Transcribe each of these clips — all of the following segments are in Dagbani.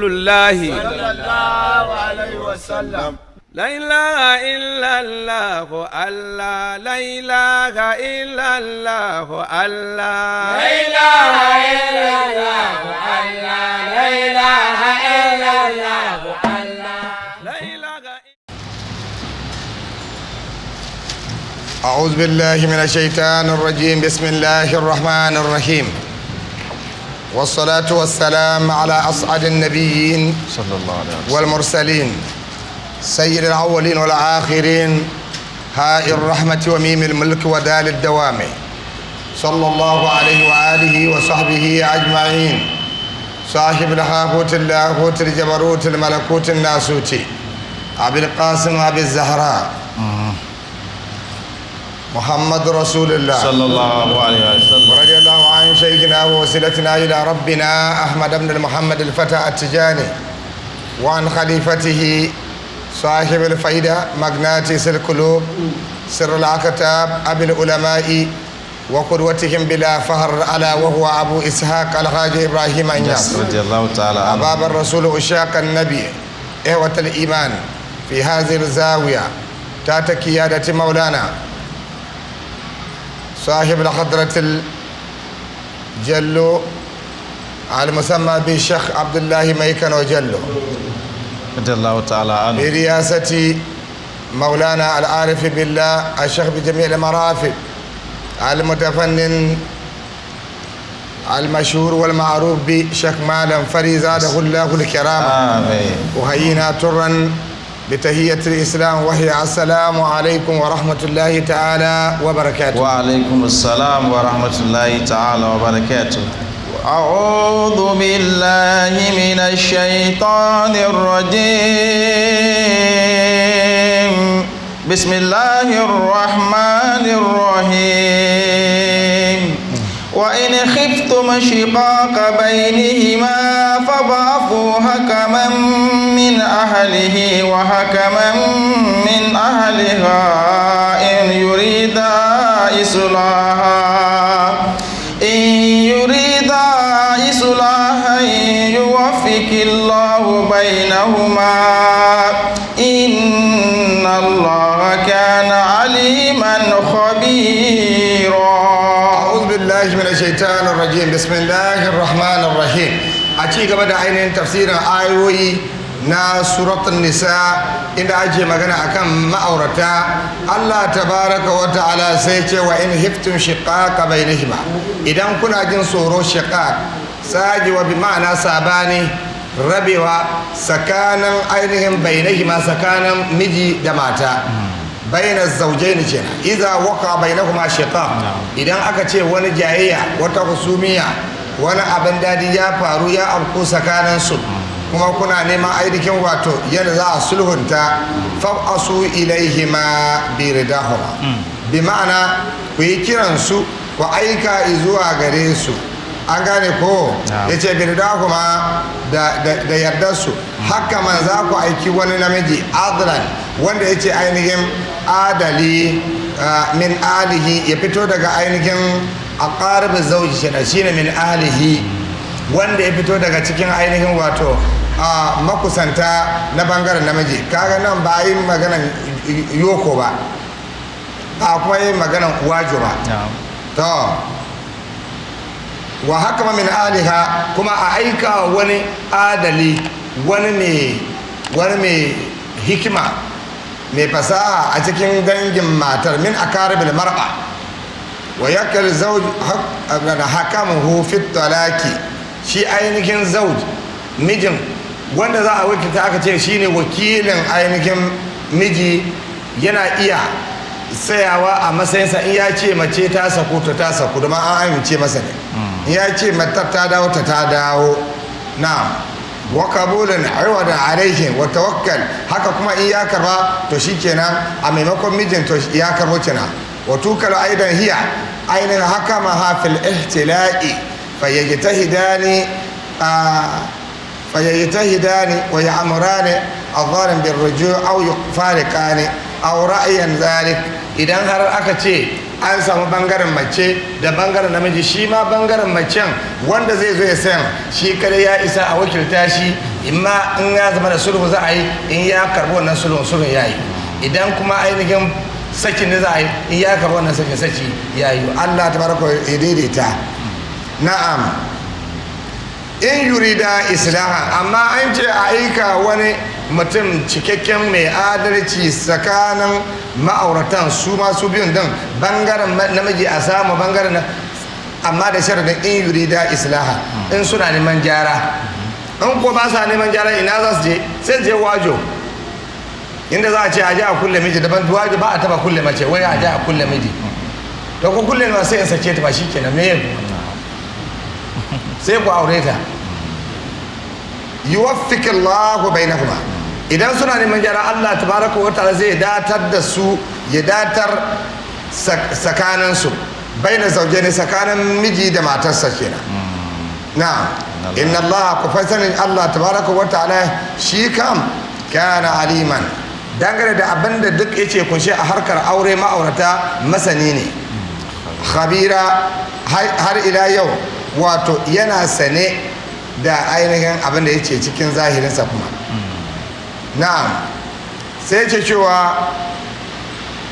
الله صلى الله عليه وسلم لا إله إلا الله الله لا إله إلا الله الله لا إله إلا الله الله لا إله إلا الله الله لا إله. أعوذ بالله من الشيطان الرجيم. بسم الله الرحمن الرحيم، والصلاة والسلام على أسعد النبيين صلى الله عليه وسلم والمرسلين، سيد الأولين والآخرين، هاء الرحمة وميم الملك ودال الدوام، صلى الله عليه وآله وصحبه أجمعين، صاحب الهاهوت اللاهوت الجبروت الملكوت الناسوت، أبي القاسم أبي الزهراء، محمد رسول الله صلى الله عليه وسلم. ورضي الله عن شيخنا ووسيلتنا إلى ربنا أحمد بن محمد الفتى التجاني، وعن خليفته صاحب الفائدة مغناطيس القلوب سر الأكتاب أبي العلماء وقدوتهم بلا فهر، ألا وهو أبو إسحاق الحاج إبراهيم إنياس رضي الله تعالى عنه. أباب الرسول، عشاق النبي، إخوة الإيمان في هذه الزاوية تحت قيادة مولانا صاحب الحضرة الجلو المسمى بالشيخ عبد الله ميكن جلو رضي الله تعالى عنه، برئاسة مولانا العارف بالله الشيخ بجميع المرافق المتفنن المشهور والمعروف بشيخ مالم فري، زاده الله الكرامة. آمين. أحيينا ترا بتحية الإسلام، وهي السلام عليكم ورحمة الله تعالى وبركاته. وعليكم السلام ورحمة الله تعالى وبركاته. أعوذ بالله من الشيطان الرجيم. بسم الله الرحمن الرحيم. وإن خفتم شقاق بينهما فابعثوا حكما من أهله وحكما من أهلها إن يريدا إصلاحا يوفق الله بينهما، إن الله كان عليما خبيرا. أعوذ بالله من الشيطان الرجيم. بسم الله الرحمن الرحيم. A ci gaba da ainihin tafsirin ayoyi na suratul nisa, inda ake magana akan ma'aurata, Allah tabaraka wa ta'ala sai ce: wa in khiftum shiqaqa bainihima, idan kuna jin tsoro, shiqaq tsagewa, bi ma'ana sabani, rabewa tsakanin ainihin bainihima, tsakanin miji da mata, baina zaujaini kenan, idza waqa bainahuma shiqaq, idan aka ce wani jayayya, wata husumiya, wani abin dadi ya faru, ya afku tsakanin su, kuma kuna neman ainihin wato yadda za a sulhunta, fab'asu ilaihima bi ridahuma, bi ma'ana ku yi kiran su, ku aika zuwa gare su. An gane ko? Ya ce bi ridahuma, da yardar su. Haka man za ku aiki wani namiji adlan, wanda ya ce ainihin adali, min alihi, ya fito daga ainihin aqarib zauji kenan, shine min alihi, wanda ya fito daga cikin ainihin wato a makusanta na bangaren namiji. Kaga nan ba a yi maganan yoko ba, ba kuma yi maganan wajo ba. To, wa haka min aliha, kuma a aika wani adali, wani mai hikima, mai fasaha a cikin dangin matar, min akaribil mar'a. Wa yakal zawj hakamuhu fi talaki, shi ainihin zawj, mijin wanda za a wakilta, aka ce shine wakilin ainihin miji, yana iya tsayawa a matsayinsa. In ya ce mace ta saku, to ta saku, domin an amince masa ne. In ya ce matar ta dawo, ta dawo. Na'am, wa qabulun iwadan alaihim wa tawakkal, haka kuma in ya karba, to shikenan, a maimakon mijin, to ya karbo kenan. Wa tukalu aidan hiya ainihin hakama ha fil ihtila'i, fayajtahidani wa ya'murani الظالم بالرجوع أو يفارقان أو رأيا ذلك. Idan har aka ce an samu bangaren mace da bangaren namiji, shi ma bangaren macen wanda zai zo ya sayan, shi kada ya isa a wakilta shi. Imma in ya zama da sulhu za a yi, in ya karbi wannan sulhun, sulhun ya yi. Idan kuma ainihin sakin ne za a yi, in ya karbi wannan sakin, saki ya yi. Allah tabaraka ya daidaita. Na'am, in yurida islaha, amma an ce a aika wani mutum cikakken mai adalci tsakanin ma'auratan, su masu biyun din, bangaren namiji a samu bangaren na, amma da sharadin in yurida islaha, in suna neman gyara. In ko ba sa neman gyara, ina za su je? Sai je wajo inda za a ce a je a kulle miji daban. Wajo ba a taba kulle mace, wai a je a kulle miji. To ko kulle ma sai in sake ta ba, shikenan. Me sai ku aure ta. Yuwaffiq Allahu bainahuma, idan suna neman gyara, Allah tabaraka wa ta'ala zai datar da su, ya datar tsakanin su, baina zawjaini, tsakanin miji da matarsa kenan. Na'am, inna Allah, ku fasanin Allah tabaraka wa ta'ala shi kam kana aliman, dangane da abin da duk yace kunshe a harkar aure, ma'aurata, masani ne, khabira. Har ila yau, wato yana sane da ainihin abin da yake cikin zahirinsa kuma. Na'am, sai ce cewa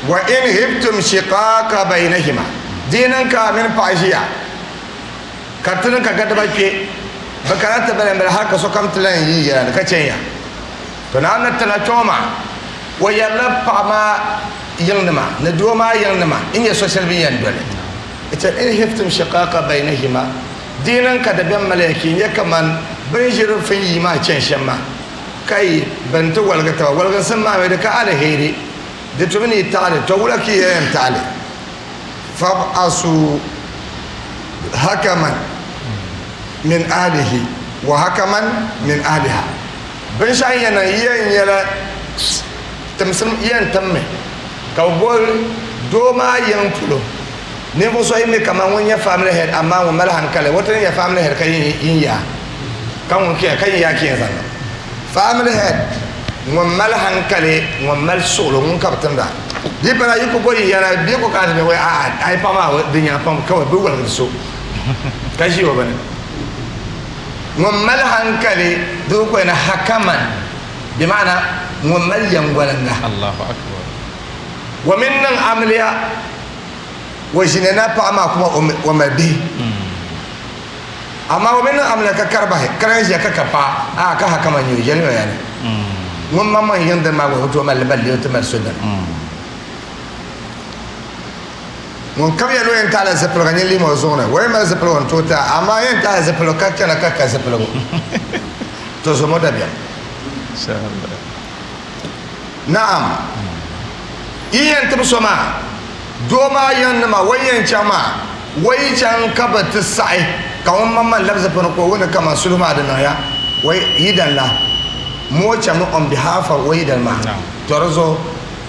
wa in hiftum shiqaqa bainahima, dinan ka min fashiya kartunin ka gada bakke bakarata balen bal har ka so kam tilan yi yana ka cenya. To na na tala choma wa yalla pa ma yiŋnima ni doo maa yiŋnima n nyɛ so shɛli bin yɛn doli ita. In hiftum shiqaqa bainahima, diinin ka dabiɛm mali ki nyɛ kaman bin ʒiri fin yi maa chɛn shɛm maa, kai ban ti waligi taba, waliginsim maa mi di ka aliheri, di tumi ni yi taɣali. To wula ki yɛn taɣali? Fab'asu hakaman min ahlihi wa hakaman min ahliha. Binshaɣu yɛn niŋ, yɛn nyɛla timsim yɛn timmi ka bi boli doo maa yiŋ polo ninvuɣu so yi mi kaman ŋun nyɛ family head, amaa ŋun mali hankali o ti ni nyɛ family head ka yin yaa ka ŋun kiya ka yin yaa ki yɛn zaŋ niŋ family head, ŋun mali hankali, ŋun mali suɣulo, ŋun ka bi timda di bala. Yi ku boli yana bɛ ku kana ti bɛ a a yi paɣa maa di nya pam kawai bi waligiri so ka ʒi o bini. Ŋun mali hankali di ku na hakaman, bi ma'ana ŋun mali yɛngɔlinga. Allahu akbar. Wa min niŋ amiliya wa ʒini na paɣa maa kuma o mali bihi, amma wa min niŋ amiliya ka kari bahi ka lahi ʒiya ka ka paɣa a ka hakaman nyɛ o yɛli yani ŋun maŋmaŋ yiŋ dini maa gba o tooi mali balli o ti mali so dini. Ŋun kam yɛli o yɛn taɣila zipiligu nyɛ lima o zuɣu ni o yɛn mali zipiligu n tooi taai, amaa yɛn taɣila zipiligu ka chana ka ka zipiligu to zomo dabiɛm. Naam, yi yɛn tibi so maa, doo maa yɛn nima o yɛn chaŋ maa, o yi chaŋ ka bi ti saɣi ka ŋun maŋmaŋ labi zipiligu ka o wuni kaman sulhu maa di niŋya, o yidan la moo chami on behalf of o yidan maa, to di zuɣu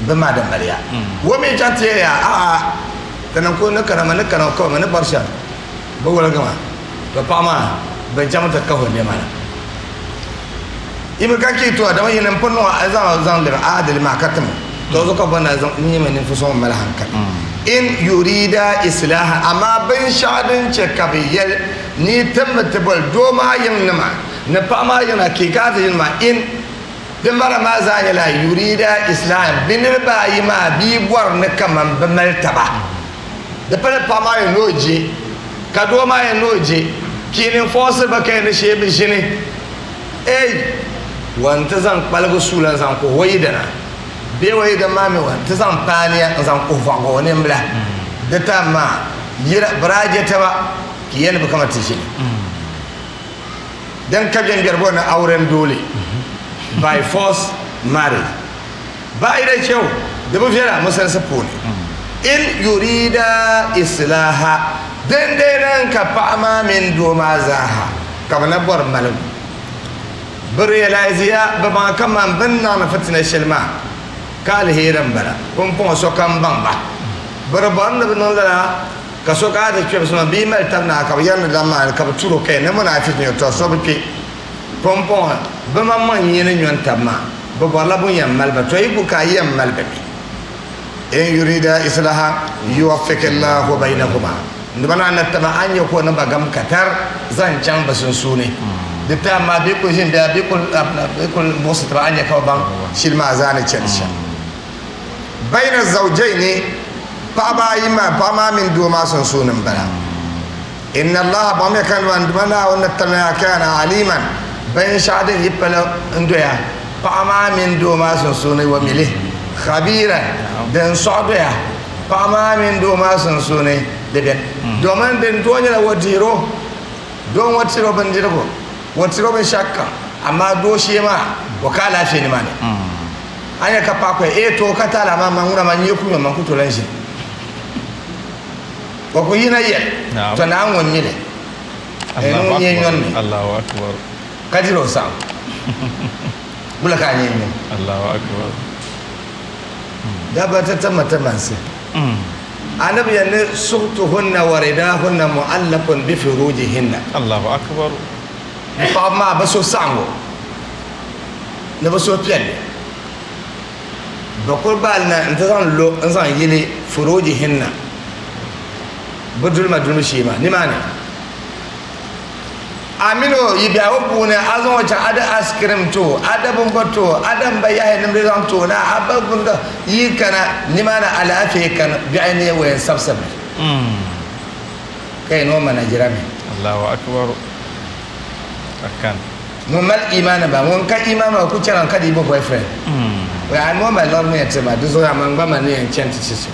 bi maa di maliya. O mi chaŋ ti yɛliya a'a, ti niŋ ko ni kana ma ni kana kawai ma ni bɔri shɛm bi woligi ma. To paɣa maa bin chaŋ ti kahi o nɛma na, yi mi ka ki to dama yi ni pun niŋ a zaŋ zaŋ lɛbi a adili maa ka tim to zuɣu ka bɔ na zaŋ n nyɛmi ninvuɣu so ŋun mali hankali. In yurida islaha, amaa binshɛɣu din chɛ ka bi yɛli ni timmi ti boli doo maa yiŋnima ni paɣa maa yiŋna ki ka ti yini maa, in din bala maa zaa nyɛla yurida islaha, bi niriba ayi maa bia bɔri ni kaman bi mali taba. Di pali paɣa maa yɛn ni o je ka doo maa yɛn ni o je kiini fɔɔsiri ba ka yɛn ni shee bi ʒini ei wa n ti zaŋ kpaligu suula n zaŋ kuhi o yidana bee o yidana maa mi wa n ti zaŋ paaniya n zaŋ kuhi vɔɣigi o nimbila di tam maa yira biraje taba ki yɛn ni bi kama ti ʒini din ka biɛn biɛri bo ni auren dole, by force marriage ba yi da kyau di bi viɛla musulinsi puuni. In yurida islaha, din dee niŋ ka paɣa maa mini doo maa zaaha ka bi na bɔri maligu, bi realize ya bi baŋ kaman bin niŋdi fitina shɛli maa ka aliheri n bala. Pumpɔŋɔ sokam baŋ ba bi di bɔri ni bi niŋ lala ka so ka ti kpɛbi soma bia mali tabi naa ka bi yɛri ni lam maa ka bi turo kai ni munafiki nyɛ. To so bi kpɛ pumpɔŋɔ bi maŋmaŋ nyɛ ni nyɔni tabi maa bi bɔrila bun yɛn mali ba. To yi ku ka yɛn mali ba mi, in yurida islaha yuwaffiq Allahu bainahuma, nduma na na taba an nyɛ ko ni ba gam katar zaŋ chaŋ bi sunsuuni. Di time maa bɛ kuli ʒini bɛ bɛ kuli bɛ kuli buɣisi tiba a ni nya ka bi baŋ shili maa zaa ni chani shɛm. Bayna zawjaini paɣaba ayi maa paɣa maa mini doo maa sunsuuni n bala. Inna Allaha baŋmiya ka n Duuma Naawuni ni tamya kana aliman binshɛɣu din yi palo n doya paɣa maa mini doo maa sunsuuni wa mili khabiran din sɔɣi doya paɣa maa mini doo maa sunsuuni di beni domin din tooi nyɛla o dihir o doo ŋɔ tiri o bindirigu o tiri o binshɛɣu kam amaa doo shee maa o ka alaafee nimaani a nya ka paɣa kɔya ee to ka taali amaa man ŋuna man nyee ku nyɔ man ku tooi lan ʒini o ku yina yɛli to naa ŋun mi li ŋun nyɛ nyɔni mi ka diri o saɣim wula ka a nyɛ nyɔni dabba ti timmi ti mansi anabi yɛli ni suhtuhunna wa ridahunna mu'allaqun bi furujihinna Allahu akbar paɣaba maa bi suhu saɣingu ni bi suhu piɛlli Bɛ kuli baali na nti zaŋ lo n-zaŋ yili furujihinna, bɛ dulima dulibu shee maa, nimaani. A mini o yi biɛhigu puuni, a zaŋ o chaŋ a di askirim ti o, a da bimbɔ ti o, a da m-ba yahi nimdi zaŋ ti o na, a ba bunda yi kana nimaani alaafee kani biɛhi ni o yɛn sabisabimi ka yɛn o ma Najira mi. Allahu akbar. Akan. Ŋun mali imaani ba ŋun ka imaani maa ku chana ka di bo boyfriend. Wai a noo mali lɔri ni yɛn ti ma di zuɣu a man gba man ni yɛn chani ti chi so.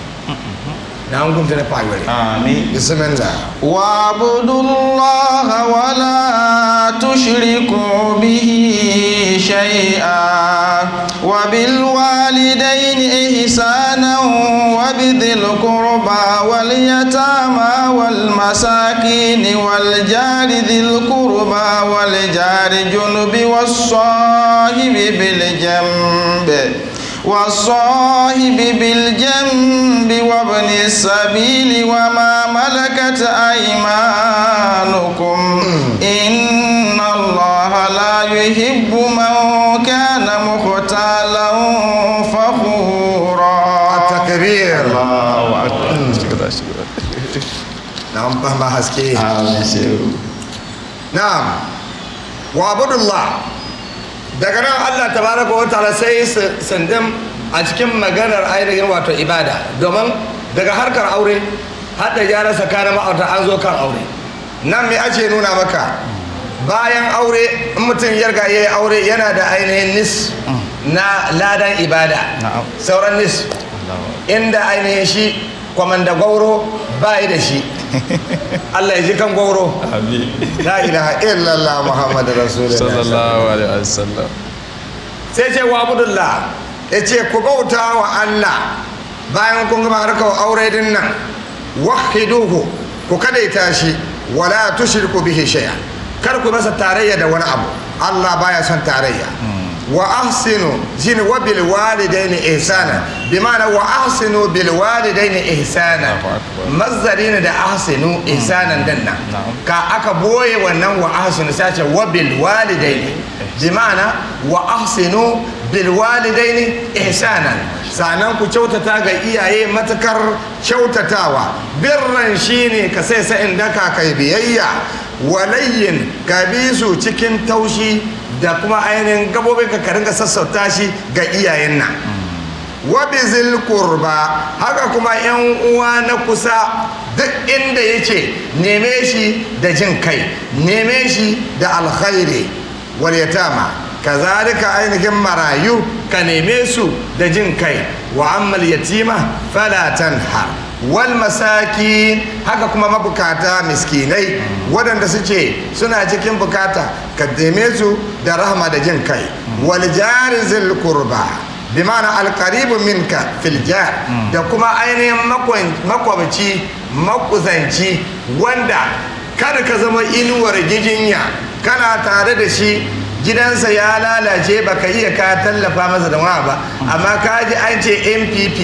Naawuni gum ti ni paɣa yoli. Amin. Bismillah. Wa'budu Allaha wa la tushriku bihi shay'a wa bil walidayni ihsanan wa bidhil qurba wal yatama wal masakin wal jari dhil qurba wal jari junubi was sahibi bil janbi والصاحب بالجنب وابن السبيل وما ملكت أيمانكم إن الله لا يحب من كان مختالا فخورا التكبير الله أكبر شكرا شكرا نعم فهم haske آمين na'am wa abudullah daga nan Allah tabaraka wa ta'ala sai sandin a cikin maganar ainihin wato ibada domin daga harkar aure har da gyara tsakanin ma'aurata an zo kan aure nan me ake nuna maka bayan aure in mutum ya riga ya yi aure yana da ainihin nis na ladan ibada Na'am. sauran nis inda ainihin shi kwamanda gwauro ba yi da shi Allah ya ji kan gwauro Amin. la ilaha illallah muhammadu rasulullah Sallallahu alaihi wasallam. sai ce wa abudullah ya ce ku bauta wa Allah bayan kun gama harkar aure din nan wahiduhu ku kadaita shi wala tushriku bihi shay'a kar ku masa tarayya da wani abu Allah baya son tarayya wa ahsinu shine wa bil walidaini ihsana bi ma'ana wa ahsinu bil walidaini ihsana Allahu akbar. mazdari ne da ahsinu ihsanan din nan Na'am. ka aka boye wannan wa ahsinu sai ce wa bil walidaini bi ma'ana wa ahsinu bil walidaini ihsanan sanan ku kyautata ga iyaye matakar kyautatawa birran shine ka sai sa'in daka kai biyayya walayyin ka bi su cikin taushi da kuma ainihin gabobin ka ka ringa sassauta shi ga iyayen nan wabizil kurba haka kuma yan uwa na kusa duk inda yake neme shi da jin kai neme shi da alkhairi wal yatama kazalika ainihin marayu ka neme su da jin kai wa ammal yatima fala tanhar wal masakin haka kuma mabukata miskinai waɗanda suke suna cikin bukata ka neme su da rahama da jin kai wal jari zil kurba bimana alkaribu minka fil jar da kuma ainihin makwabci makusanci wanda kada ka zama inuwar giginya kana tare da shi gidansa ya lalace baka iya ka tallafa masa da wani ba amma ka ji an ce npp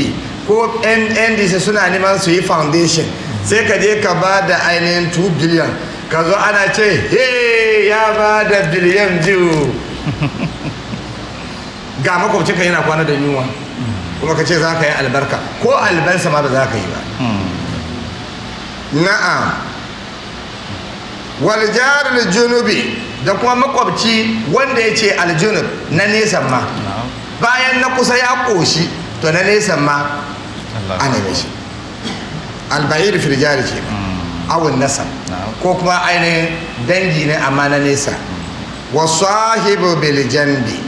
ko ndc suna neman su yi foundation sai ka je ka ba da ainihin 2 billion ka zo ana ce he ya ba da biliyan biyu ga makwabcinka yana kwana da yunwa kuma ka ce za ka yi albarka ko albarsa ma ba za ka yi ba na'am wal jaril junubi Da kuma makwabci wanda ya ce aljunub na nesa ma, bayan na kusa ya koshi, to na nesa ma ana mishi. Alba'ir fil jari ce awun nasab, ko kuma ainihin dangi ne amma na nesa. Wa sahibu bil janbi,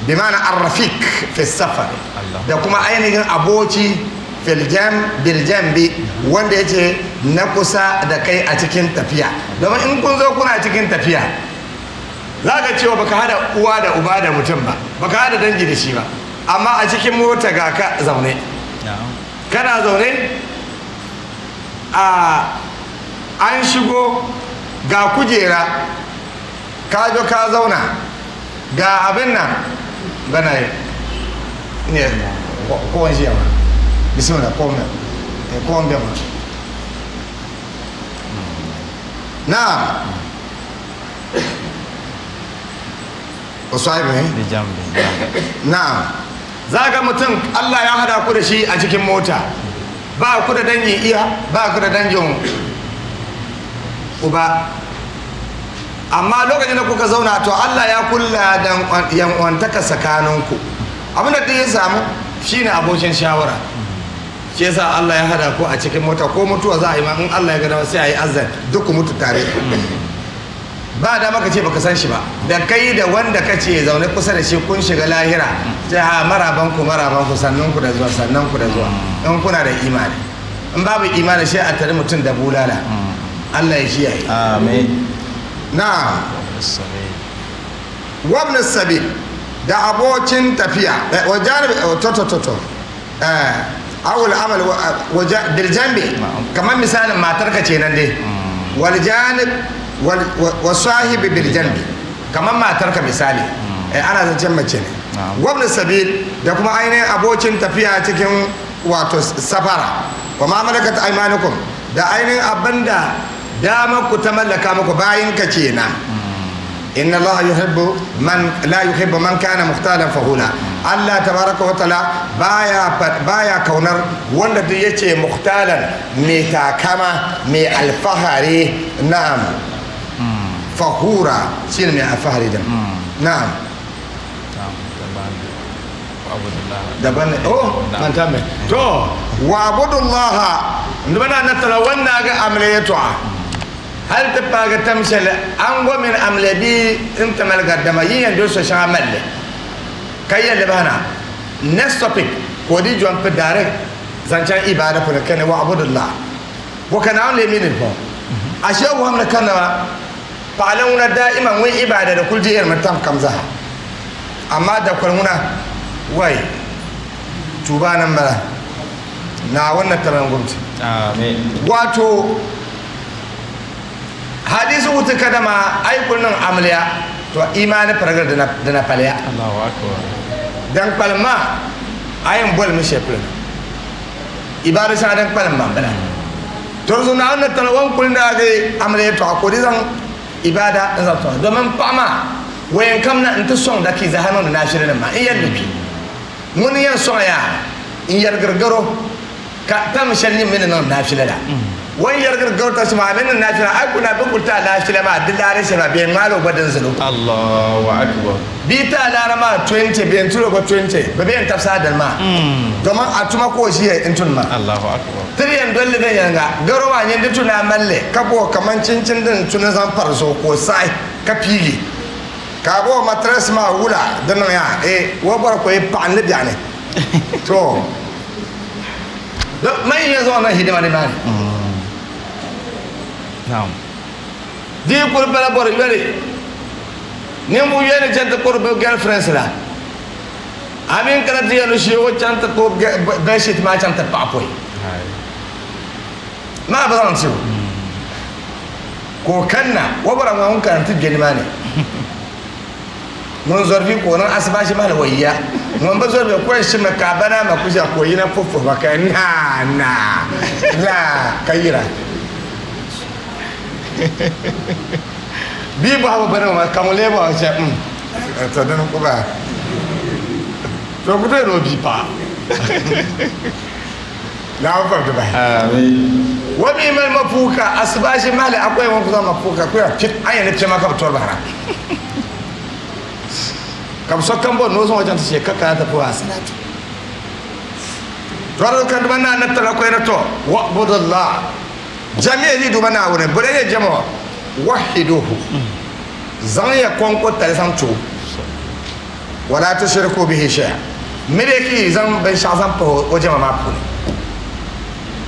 bi ma'ana arrafik fi safar, da kuma ainihin aboki fil jam bil janbi, wanda yace na kusa da kai a cikin tafiya. Domin in kun zo kuna cikin tafiya, za ka cewa baka hada uwa da uba da mutum ba, baka hada dangi da shi ba, amma a cikin mota ga ka zaune, kana zaune a an shigo, ga kujera, ka zo ka zauna, ga abin nan bana yi ne kowan shi yawa. Bismillah, kowan kowan bai ma na'am. Wasu ne. Na'am, za ga mutum Allah ya hada ku da shi a cikin mota, ba ku da dangin iya, ba ku da dangin uba, amma lokacin da kuka zauna, to Allah ya kulla dan yan'uwantaka tsakaninku. Abin da duk ya samu shine abokin shawara. Shi yasa Allah ya hada ku a cikin mota, ko mutuwa za a yi ma, in Allah ya ga dama sai a yi azan duk ku mutu tare. Ba da maka ce baka san shi ba, da kai da wanda kace zaune kusa da shi, kun shiga lahira, sai ha maraban ku, maraban ku, sannan ku da zuwa, sannan ku da zuwa, in kuna da imani. In babu imani, sai a tare mutum da bulala. Allah ya kiyaye. Amin. Na'am. Wabn sabil, da abokin tafiya, wa janib to to to to eh awul amal wa bil janbi, kamar misalin matarka ce nan dai, wal janib wa sahibi bil janbi, kamar matarka misali, ana zancen mace ne. Wabn sabil, da kuma ainihin abokin tafiya cikin wato safara. Wa ma malakat aymanukum, da ainihin abinda dama ku ta mallaka muku, bayin ka kenan. Inna Allah yuhibbu man la yuhibbu man kana mukhtalan fahula. Allah tabaraka wa ta'ala baya baya kaunar wanda duk yace mukhtalan, mai takama, mai alfahari. Na'am, fahura shine mai alfahari din. Na'am. Daban ne. Oh, manta mai to wa abudullaha ndubana na tala wannan ga amlayatu hal ti paagi tam shɛli an go mini amle bi n ti mali gardama yi yɛn do so shɛŋa malli ka yɛlli bahana. Next topic ka o di jump direct zaŋ chaŋ ibada polo kani wa abudullah wa ka naawuni lee mini bɔ ashe wuhimli kanima paɣali ŋuna da'iman ŋun ibada da kuli dihirimi tam kam zaa, amma dakoli ŋuna wai tuba nan bala naawuni na taban gumti. Amin. Wato hadisi wuti kadama ai kunnin amliya to imani faragar da na faliya. Allahu akbar. Dan palma ayin bol mi shepul ibada sa dan palma bala to zo na na talwan kun da ga amliya to akori zan ibada in zan to domin fama wayan kam na in ta son da ki zahanu na shirin ma in yadda ki mun yan son ya in yar gargaro ka tam shalni min nan na shilala wani yargar gauta su ma min na shila ai kuna bi kulta na shila ma dilare shi ma biyan malo badan zulu. Allahu akbar. Bi ta lara ma 20 biyan turo ba 20 ba biyan tafsa da ma domin a tuma ko shi ya intun ma. Allahu akbar. Tiriyan dole zan yanga garo ma yin tuna malle ka bo kaman cincin din tuna zan farso ko sai ka fili ka bo matres ma wula dan ya eh wo bar ko e pan le biane to mai yanzu wannan hidima ne ma ne. Na'am. Di kur bala bor yori nimbu yori chanta kur be girlfriends la amin kana ti yanu shi wo chanta ko bedsheet ma chanta papoi Hai. Ma ba zan ci ko kanna wo bara ma kan ti geni ma ne mun zorfi ko nan asbashi ma la wayya mun ba zorfi ko shi ma ka bana ma kuja ko yina fofo ba ka na na la kayira bi ba ba bana ma kamule ba ce to dan ko ba to ku to bi pa na fa ba. Amin. O mi mali mapuuka asibaasi mahali akoya ŋɔ ku zaŋ mapuuka ku yɛra pip a yɛn ni piɛma ka bi tɔri bahira ka bi sokam bɔri ni o zaŋ o chaŋ ti shee ka kana ti puhi asalaatu tɔri ka duma naa ni tala koya ni tɔ wa'budullah jamiya yi duma Naawuni bɔla yɛ jama wa wahiduhu zaŋ ya kɔŋko tali zaŋ ti o wala tushiriku bihi shay'a miri ki yi zaŋ binshɛɣu zaŋ pahi o jama maa puuni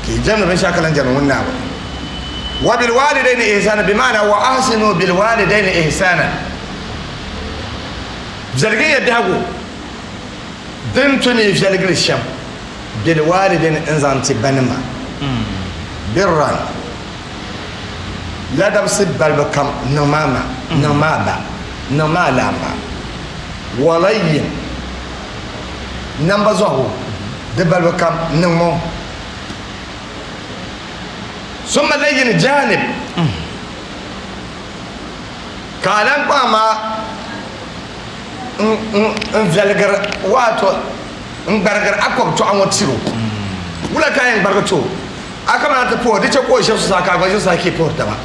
ka yi jɛmdi binshɛɣu ka lan jɛmdi ŋun Naawuni wa bilwalidayni ihsana bi maana wa ahsinu bilwalidayni ihsana viɛlgin ya biɛhigu din tu ni yi viɛlgili shɛm bilwalidayni n zaŋ ti banima birran ladabsi balibu kam niŋmi a ma, niŋmi a ba, niŋmi a laamba. Walayin namba zɔhigu di balibu kam niŋmi o. Summa layin janib ka a lan kpaŋ maa n viɛligiri waato n gbarigiri a kɔbitɔɣu ŋɔ tiri o. Wula ka a yɛn gbarigi ti o? A kamani ti puhi di chɛ ka o ʒe zuɣusaa ka a gba ʒe zuɣusaa ka yi puhiri taba.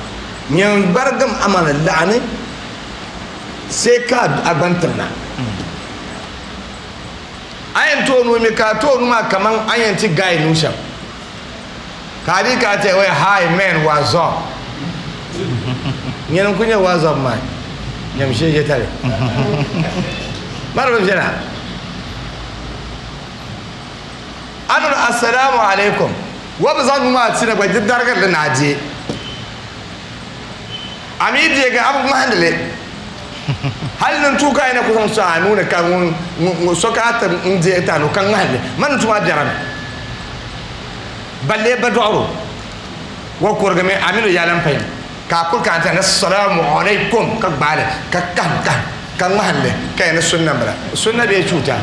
Nyin gbarigim amaŋ ni laɣini see ka a gban tiŋ na. A yɛn ti o nuu mi ka a ti o nuu maa kaman a yɛn ti guy nuu shɛm. Ka a dii ka a ti yɛli hi man what's up? Nyini n-kuli nyɛ what's up man nyam shee je tali. Mari bi viɛla. A niŋ Assalamu alaikum. Wa bi zaŋ nuu maa ti na gba di darigiri li ni a deei. A mi yi deegi a bi ŋmahindi li. Hali ni n-tuui ka a yi na ku zaŋ sɔŋ a nuu ni ka ŋun so ka a ti n-deei ti a nuu ka ŋmahindi li, man ni tuma biɛrimi. Balle ba dɔɣiro wa kurigimi a mini o yaa lan payim ka a kuli kana ti ni Assalamu alaikum ka gbaai li ka kahim kahim ka ŋmahindi li ka yɛli ni sunna m-bala. Sunna bee chuuta?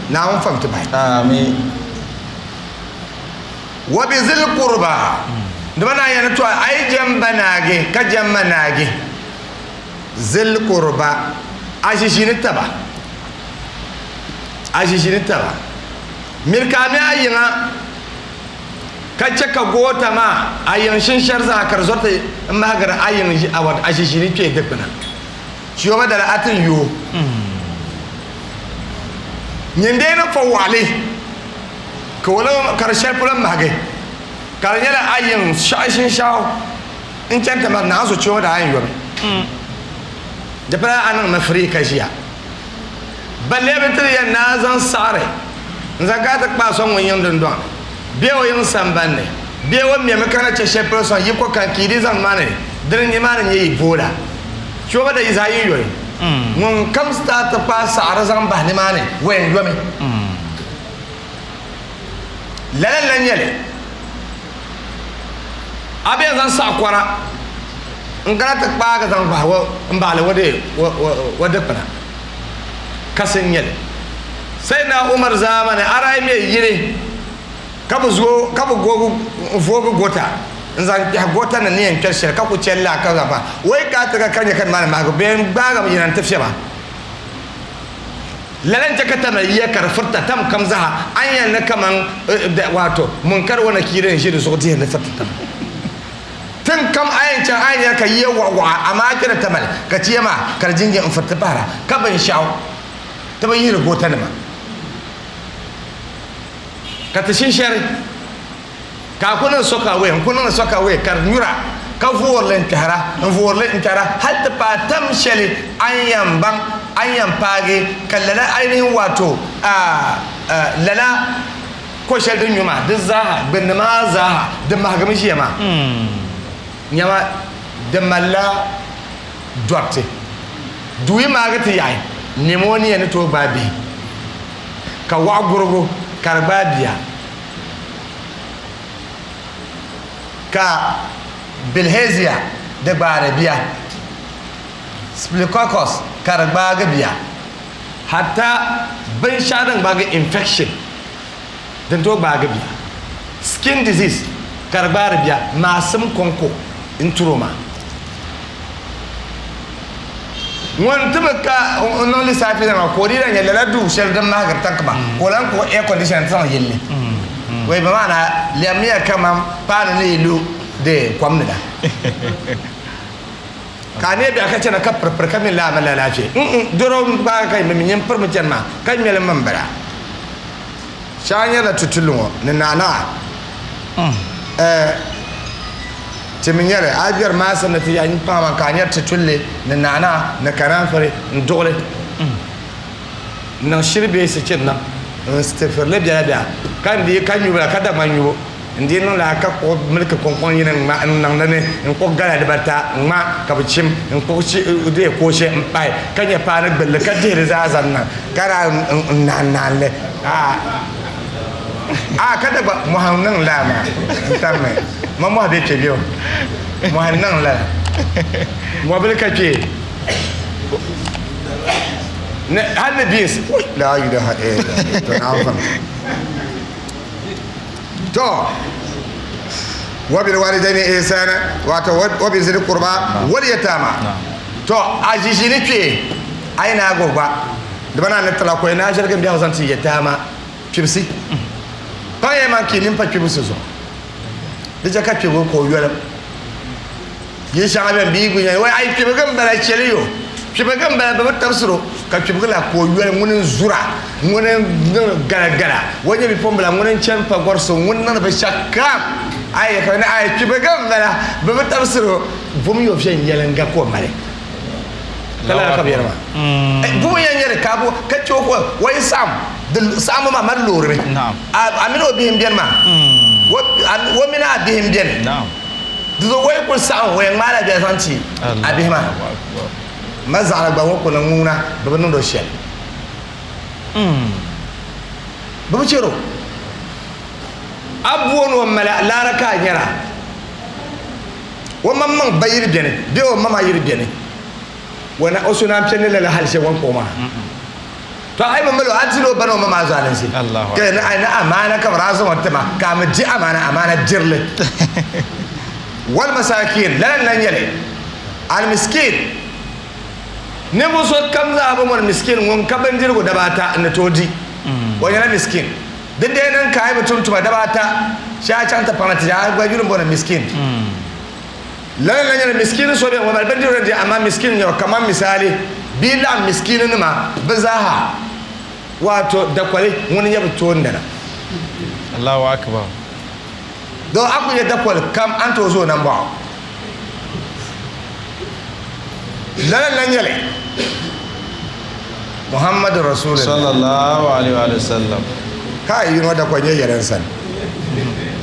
Naawuni fam ti bahi. Amin. Wa bi zil qurba dama na yɛn to a yi jɛm ba naagi ka jɛm ma naagi zil qurba a ʒiʒiini taba a ʒiʒiini taba miri ka a mi a yiŋa ka chɛ ka goota maa a yiŋ shinshɛri zaa ka di zɔriti n mahigiri a yiŋ a ʒiʒiini kpee dikpuna Chioma dala a tin yo. Nyin dee ni fo waɣali ka o lan ka di shɛli polo mahigi ka di nyɛla a yiŋ shɛɣu shinshɛɣu n chani ti mali naanzu chioma daa yɛn yomi. Di pala a niŋmi firii ka ʒiya. Balle bi tiri ya ni a zaŋ saɣiri n zaŋ ka a ti kpaai sɔŋ ŋun yiŋ dundɔŋ ni bee o yiŋ sambani ni bee o mɛmi kana chɛ shɛli polo sɔŋ yi ko kani ka yi di zaŋ nimaani dini nimaani nyɛ yi boola. Chioma da yi zaa yi yoli ŋun kam daa ti kpaai saɣiri zaŋ bahi nimaani wɛn yomi. Lala n-lan nyɛ li, a bɛn zaŋ saɣikɔra n-kana ti kpaagi zaŋ bahi m-baɣili o dikpina kasi n-nyɛ li. Sayyidina Umar zaamani a daa yi me yili ka bi zooi ka bi googi n-voogi gota n-zaŋ kpɛhi gota ni ni yɛn kpɛri shɛli ka ku chɛli laa ka zaŋ bahi o yi kana ti ka ka nya ka nimaani mahigu bee n-gbaagimi yina nti fiɛba. Lala n-chɛ ka tamali yiya ka di firita tam kam zaa, a ni yɛli ni kaman wato Munkar wa Nakiir n-ʒi di zuɣu dihiri li firiti tam. Tiŋ kam a yɛn chaŋ a ni nyari ka yiya wɔɣiwɔɣa amaa a kpɛri tamali ka ti ya maa ka di jinjin n-firiti pahira ka binshɛɣu ti bi yihiri gootanima ka ti shinshɛri. Ka a ku niŋ sokawee, n ku niŋdi sokawee ka di nyura, ka voori li n-kpɛhira, n-voori li n-kpɛhira hal ti paai tam shɛli a ni yɛn baŋ, a ni yɛn paagi, ka lala ainihin wato a, lala ko shɛli din nyu maa, di zaaha, gbinni maa zaaha, di mahigimi ʒiya maa. Nyama, di malila dɔriti. Duu yi maagi ti yaɣi, pneumonia ni tooi gbaai bihi, ka waɣa gurigu ka di gbaai bia. Ka bilhazia di gbaari bia, Staphylococcus ka di gbaagi bia, hatta binshɛɣu din gbaagi infection din tooi gbaagi bia, skin disease ka di gbaari bia, maasim kɔŋko n-turi o maa. Ŋun ti bi ka n niŋ lisaafi nima ka o dii lahi nyɛ lala duu shɛli din mahigiri tanki maa ka o lahi kpuɣi air conditioner nti zaŋ yili li. Wei bi maana lɛbimiya kaman paanu ni yi lu di kom ni la. Ka a neei biɛɣu ka chana ka piripiri ka mi laa mali alaafee. Mm-mm, doro n-gbaagi ka yi mi nyin pirimi chani maa ka ŋmɛli m bala. Shɛŋa nyɛla tutulli ŋɔ ni naanaa. Eh, ti mi nyɛli, a yi biɛri maasim ni ti ya paŋa maa ka a nyɛri tutulli ni naanaa ni kanaanfari n-duɣili n-niŋ shiri bee sichiri niŋ n-stifiri li biɛla biɛla ka n-dii ka nyubu la ka Dagbaŋ nyubu. N dii niŋ laa ka kpuɣi miliki kɔŋkɔŋ yini n-ŋma n-niŋ di ni n-kpuɣi gala dibata n-ŋma ka bi chim n-kpuɣi dee kooshe m-pahi ka nyɛ paani gbilli ka dihi di zaa zaŋ niŋ ka daa n-nahin nahin li aa ka Dagbaŋ mɔhim niŋ laa maa n-tammi ma mɔhi be kpe bɛ o mɔhi niŋ lala mɔbili ka kpe ni hali ni beans laa ilaha illallah to Naawuni. To wa bil walidaini ihsana wato wa bil zil qurba wal yatama. To a ʒiʒini kpee a yi naai guhi gba di ba naan ni tila ko na ʒirigi biɛhigu zaŋ ti yatama kpibisi. Paŋ ya man ki nin pa kpibisi zuɣu di chɛ ka kpibigu ka o yolim yi shɛŋa bɛn bi yi gu wai ayi kpibigi n bala chɛli yo kpibigi n bala bi bi tabisiro ka kpibigi la ka o yoli ŋuni n zura ŋuni n niŋdi galagala o nyɛ bipuɣimbila ŋuni n chani pagɔrisi ŋuni niŋdi binshɛɣu kam ayi ka ni ayi kpibigi n bala bi bi tabisiro bom yo viɛnyɛliŋga ka o mali ka lala ka bi yɛri maa bom yɛn nyɛli ka ka chɛ o o yi saɣim di saɣimbu maa mali loorimi a mini o bihi n bɛni maa o mini a bihi n bɛni Di zuɣu o yi kuli saɣim o yɛn ŋmaala bia zaŋ ti a bihi maa. Ma zaɣili gba ŋɔ kuli ŋuna bɛ bi niŋdi o shɛli. Bɛ bi chɛri o. A booni o mali laara ka a nyɛra. O maŋmaŋ ba yili beni bee o mama yili beni. O so naan piɛli ni lala hali shɛli o ni kpuɣi maa. To a yi bi mali o, a dila o ba ni o ma maa zualinsi. Ka ni a ni amaana ka bɛ daa zaŋ o ti ma, ka a mi di amaana, amaana dirili. Wal masakin, lala n-lan nyɛ li. Al miskin, ninvuɣ so kam zaa bi mɔri miskin ŋun ka bindirigu daba ata n-ni tooi di. O nyɛla miskin. Di dee niŋ ka a yi bi tum tuma daba ata, shee a chaŋ ti paŋ na ti a gba yuli m-bɔni miskin. Lala n-lan nyɛli miskiini so bɛ ŋɔ mali bindirigu di amaa miskiini n-nyɛ o kaman misaali bɛ yi laɣim miskiininima bɛ zaaha waato dakoli ŋuni n-nyɛ bɛ toondana. Allahu Akbar. Doo a ku nyɛ dakoli kam a ni tooi zo o nambɔɣu. Lala n-lan nyɛli Muhammadu Rasulillah. Sallallahu alaihi wa sallam. Kai yino dakoli nyɛ yɛla n sani.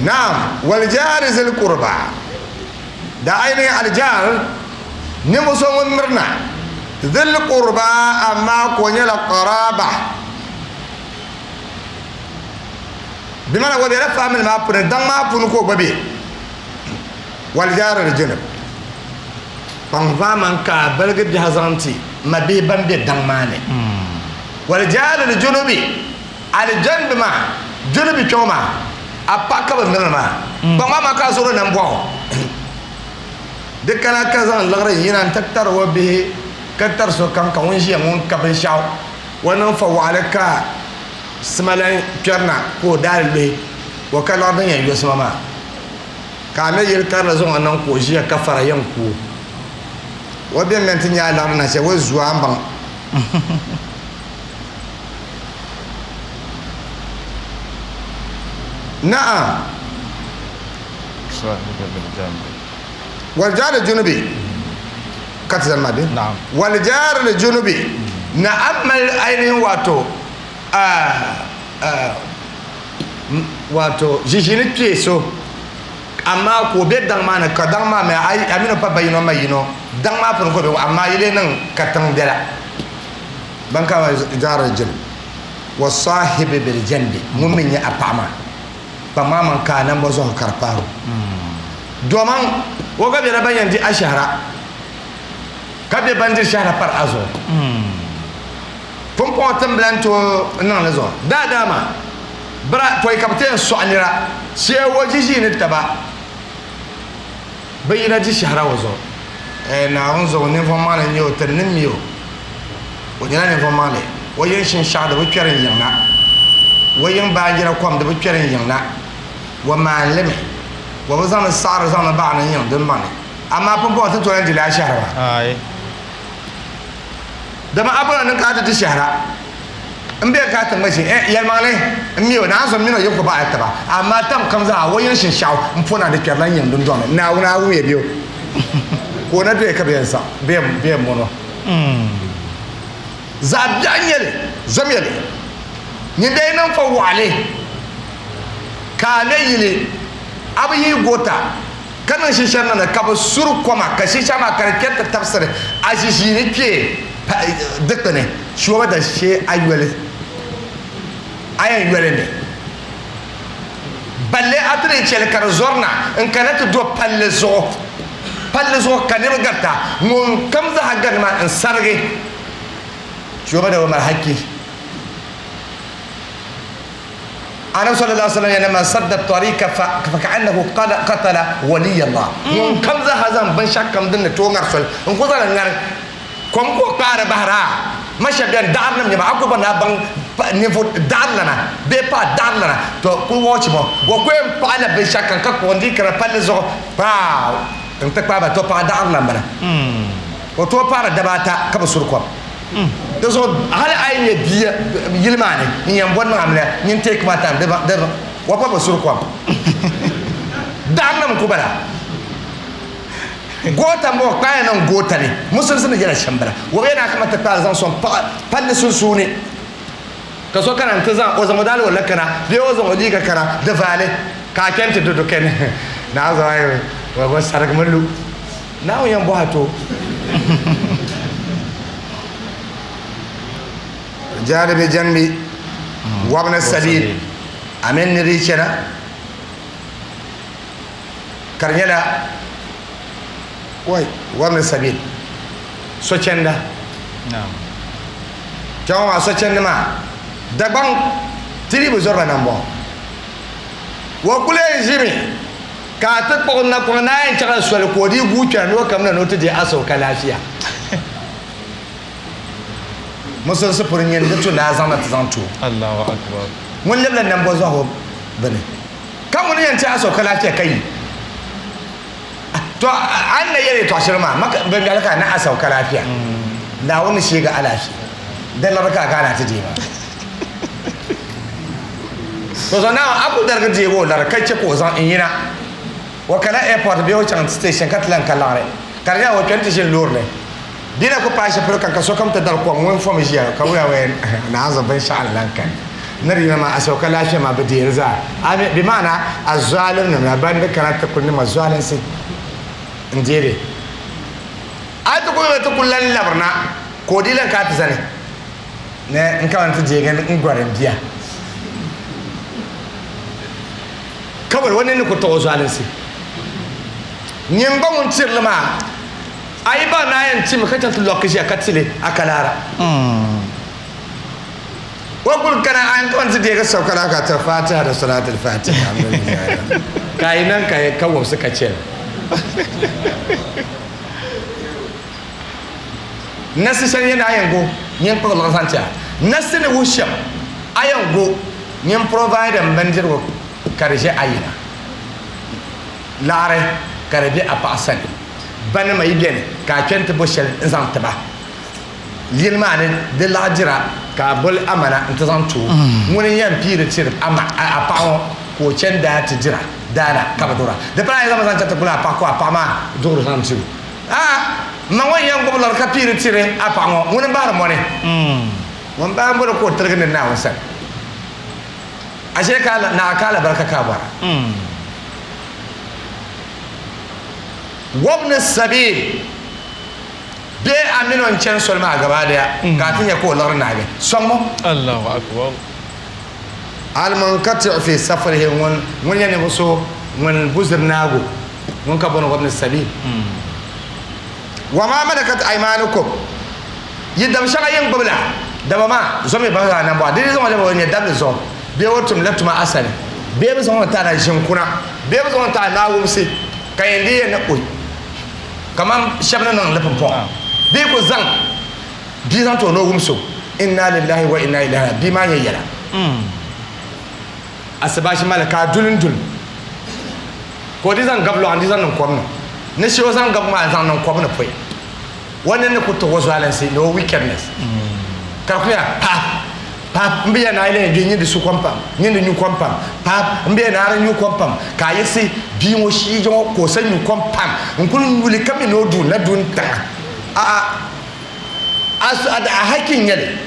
Naam, wal jaari zil qurba. Da ainihin aljar ninvuɣ so ŋun mirina dhil qurba amaa ka o nyɛla qaraba bi mana o bela family maa puuni daŋ maa puuni ka o gba be wal jaari li junub kpaŋ vaaman ka a baligi biɛhi zaŋ ti mabihi ban be daŋ maa ni wal jaari li junubi alijanbi maa junubi kpɛŋɔ maa A paɣa ka bi mirina maa, kpaŋ maa maa ka a zuɣuri nambɔɣu. Di kana ka zaŋ liɣiri yina n-ti tari o bihi ka tari sokam ka ŋun ʒiya ŋun ka binshɛɣu o niŋ fa waɣili ka sima lan kpɛrina ka o daali luhi o ka liɣiri din yɛn yo sima maa. Ka a mi yili karili zaŋ o niŋ ka o ʒiya ka fara yɛn ku o. O beni mi nti nya a liɣiri na shɛli o zuo a ni baŋ. Na'am. Wal jari junubi ka ti zani maa bee? Na'am. Wal jari junubi na'am mali ainihin wato wato ʒiʒiini kpee so amaa ka o be daŋ maa ni ka daŋ maa mi a mini o pa ba yino ma yino daŋ maa puuni ka o be amaa yi lee niŋ katiŋ biɛla. Ban ka jaara jin wa sahibi bil janbi ŋun mi nyɛ a paɣa maa kpaŋmaŋ man ka a nambɔ zuɣu ka di paari o domin o gba bela ban yɛn di ashahara ka be ban diri shahara pari a zuɣu pumpɔŋɔ ti ni bi lan tooi niŋ li zuɣu daadaama bira pɔi ka bɛ ti yɛn sɔɣi nira shee o ʒiʒiini taba bɛ yina di shahara o zuɣu Naawuni zuɣu ninvuɣ maŋli n-nyɛ o ti ni mi o. O nyɛla ninvuɣ maŋli. O yiŋ shinshɛɣu di bi kpɛri n yiŋ na. O yiŋ baanjira kom di bi kpɛri n yiŋ na. O maan li mi. O bi zaŋdi saɣiri zaŋdi baɣa ni n yiŋ din maŋli. Amaa pumpɔŋɔ ti tooi lan dila a shɛhira maa. Aai. Dama a bɔra ni ka a ti ti shɛhira m be ka a ti ŋma ʒi. Eh, yɛlimaŋli, m mi o, Naa Zom mini o yi ku baɣili taba, amaa tam kam zaa o yiŋ shinshɛɣu m po na di kpɛrila n yiŋ dundɔŋ ni. Naawuni a wumya bɛ o ka o na doya ka bɛ yɛn zaŋ bɛ yɛn mɔno. Zaɣ biɛɣu n-nyɛ li, zomiya li. Nyin daa yi niŋ fa wɔɣili ka a me yili, a bi yihi goota ka niŋ shinshɛri niŋ li ka bi suri koma, ka shinshɛɣu maa ka di kpɛri ti tabisiri a ʒiʒiini kpee dikpini, shooba da shee a yoli a yɛn yoli mi. Balle a ti dii chɛli ka di zɔri na n-kana ti do palli zuɣu, palli zuɣu ka niriba garita, ŋun kam zaa gari maa n-sarigi shooba da bi mali hakki. Anabi sallallahu alaihi wasallam yana man sadda tariqa fa ka'annahu qatala waliy Allah. Ŋun kam zaa zaŋ binshɛɣu kam din ni tooi ŋari soli n ku zaŋli ŋari kom ka o kpaari bahira, ma shɛba bɛni daɣiri nim nyɛba, a ku bɔri ni a baŋ ninvuɣ daɣiri lana bee paɣa daɣiri lana, to kuli wɔchi bɔ o ku yɛn paɣi la binshɛɣu kam ka kpuɣi n-dii kana palli zuɣu paa n ti kpaai ba, to paɣa daɣiri lan bala. O tooi paɣiri daba ata ka bi suri kom. Di zuɣu hali a yi nyɛ bia yili maa ni n yɛn bɔri niŋ amiliya nyin take my time di wa pa bi suri kom. Daɣiri nim ku bala. Goota m-bɔŋɔ kpaaya niŋ goota ni musulinsi ni yɛla shɛm bala. O bi yɛn a kama ti kpaari zaŋ sɔŋ paɣa palli sunsuuni ka so kana nti zaŋ o zaŋ o daalawɔli la kana bee o zaŋ o liiga kana di vaali ka a kpɛn ti di dukɛni naa zaŋ ayi o sarigimi lu Naawuni yɛn bɔhi a to. Jaari bi janbi wabna sabil a mini niriba yi chana ka di nyɛla wai wabna sabil sochɛnda kpɛŋɔ maa sochɛndi maa Dagbaŋ ti dii bi zɔriba nambɔɣu o kuli yɛn ʒimi Ka a ti kpuɣi nakɔŋ ni a yɛn chaŋla soli ka o dii guui kpɛra ni o kamina ni o ti deei a sauka laafia. Musulinsi puri nyɛ ni di tu ni a zaŋ na ti zaŋ ti o. Allahu Akbar. Ŋun lebila nambɔzɔhigu bini ka ŋuni yɛn ti a sauka laafia ka yi. To a ni na yɛli yɛtɔɣ shɛli maa, maka bɛ mɛli ka a ni a sauka laafia. Naawuni ni sheegi alaafia. Di liɣiri ka a kana ti deei maa. To so now a ku darigi deegi o liɣiri ka chɛ ka o zaŋ n yina o kana airport bee o chaŋ station ka ti lan ka liɣiri ka di nyɛla o kpɛni ti ʒini loori ni di na ku paai shɛli polo kam ka sokam ti dari kom ŋun fom ʒiya ka wuya wɛn naanzu binshɛɣu n lan kani ni di yina maa asauka lafiya maa bi deeri zaa a mi bi maana a zualim nim la ban di kana ti kuli niŋma zualinsi n deeri a ti kuli ti kuli lan labirina ka o dii lan ka ti zani Ni n kana ti deegi n gɔri n bia, ka boli o ninni ku taɣi o zualinsi. Nyin gba ŋun tiri li maa, a yi baŋ ni a yɛn timi ka chaŋ ti lɔki ʒiya ka ti li, a ka laara. O kuli kana a n kana ti deegi sokara ka ti Fatiha da Salatul Fatiha, alhamdulillah. Ka a yi niŋ ka ka wobisi ka chɛ li. Nasi shɛli nyɛ ni a yɛn go nyin kpuɣi liɣiri zaŋ ti a. Nasi ni wuhi shɛm a yɛn go nyin provide n bindirigu ka di ʒe a yiŋa. Laɣiri ka di be a paɣa sani. Banima yi beni ka a kpe nti bo shɛli n-zaŋ ti ba. Yili maa ni di laɣ dira ka a boli amana nti zaŋ ti o. Ŋuni n-yɛn piiri tiri a paɣa ŋɔ ka o chani daa ti dira daana ka bi duɣira. Di pala a yi zaŋmi zaŋ chaŋ ti guli a paɣa ka a paɣa maa duɣiri zaŋ ti o. Aa, m ma ŋɔ n-yɛn gbubi liɣiri ka piiri tiri a paɣa ŋɔ, ŋuni m-bahiri mɔni. Ŋun bahi m-bɔri ka o tiligi ni Naawuni sani. Ashee ka a naɣ ka alibarika ka a bɔra. Wabni sabiil, bee a mini o n-chani soli maa gabaadaya ka a ti nya ka o liɣiri naagi. Sɔŋm o. Allahu Akbar. Al-munqati' fi safarihi ŋun ŋun nyɛ ninvuɣ so ŋun guziri naagu, ŋun ka bɔni wabni sabiil. Wa ma malakat aymanukum, yi dab shɛŋa yin gbubi la, daba maa zomi bahi a nambɔɣu, di di zaŋ o lɛbi o nyɛ dabili zuɣu, bee o tum la tuma a sani, bee bɛ zaŋ o ti a na ʒiŋkuna, bee bɛ zaŋ o ti a naawumsi, ka yɛn di yɛn ni oi, kaman shɛba ni niŋ li pumpɔŋɔ, bee ku zaŋ. Bia zaŋ ti o ni o wumsi o, Inna lillahi wa inna ilaihi raji'un, bia maa nyɛ yɛla. Asibaasi mali ka a duli n-duli ka o di zaŋ gabi lɔɣu n-di zaŋ niŋ kom ni. Ni shee o zaŋ gabi maa n-zaŋ niŋ kom ni pɔi. O nini ni ku tiɣi o zualinsi ni o wickedness. Ka di ku nyɛla paap, paap, m bi yɛli ni a yi lahi yɛn gbihi nyin di su kom pam, nyin di nyu kom pam, paap, m bi yɛli ni a di nyu kom pam, ka a yiɣisi bia ŋɔ shiija ŋɔ ka o sa nyu kom pam n-kuli nyu li ka mi ni o du na du n-tiŋa. A'a, a haki n-nyɛ li.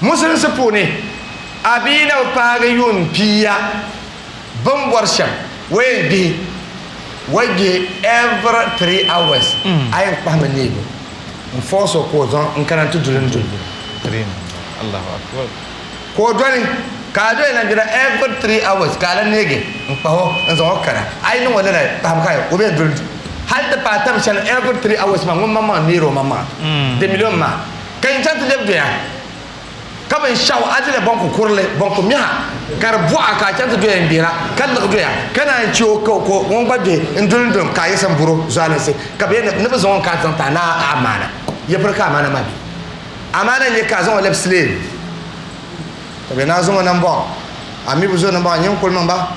Musulinsi puuni, a bia na bi paagi yuun pia bɛ ni bɔri shɛm, o yɛn gbihi, o yi gbihi every 3 hours, a yɛn kpahimi neebu n-force o ka o zaŋ n-kana nti duli n-duli. Ka o doli, ka a doli na gbira every 3 hours ka a lan neegi n-kpahi o n-zaŋ o kana. A yi niŋ o lala kpahim ka o bɛ yɛn duli hali ti paai tam shɛli every 3 hours maa ŋun maŋmaŋ neeri o maŋmaŋa di million maa ka yin chaŋ ti lɛbi doya ka binshɛɣu a dila bɔnku kurili bɔnku miha ka di bɔɣa ka a chaŋ ti doya n-gbihira ka liɣi doya ka naan che o ka ŋun gba gbihi n-duli n-doli ka a yiɣisi m-buri zualinsi ka bɛ yɛn ni bɛ zaŋ o n-kana ti zaŋ ti a ni a amaana ya piri ka amaana maa be. Amaana n-nyɛ ka a zaŋ o lɛbi slave ka bɛ naa zaŋ o nambɔɣu a mi bi zo nambɔɣu n-nyɛ n-kuli niŋ ba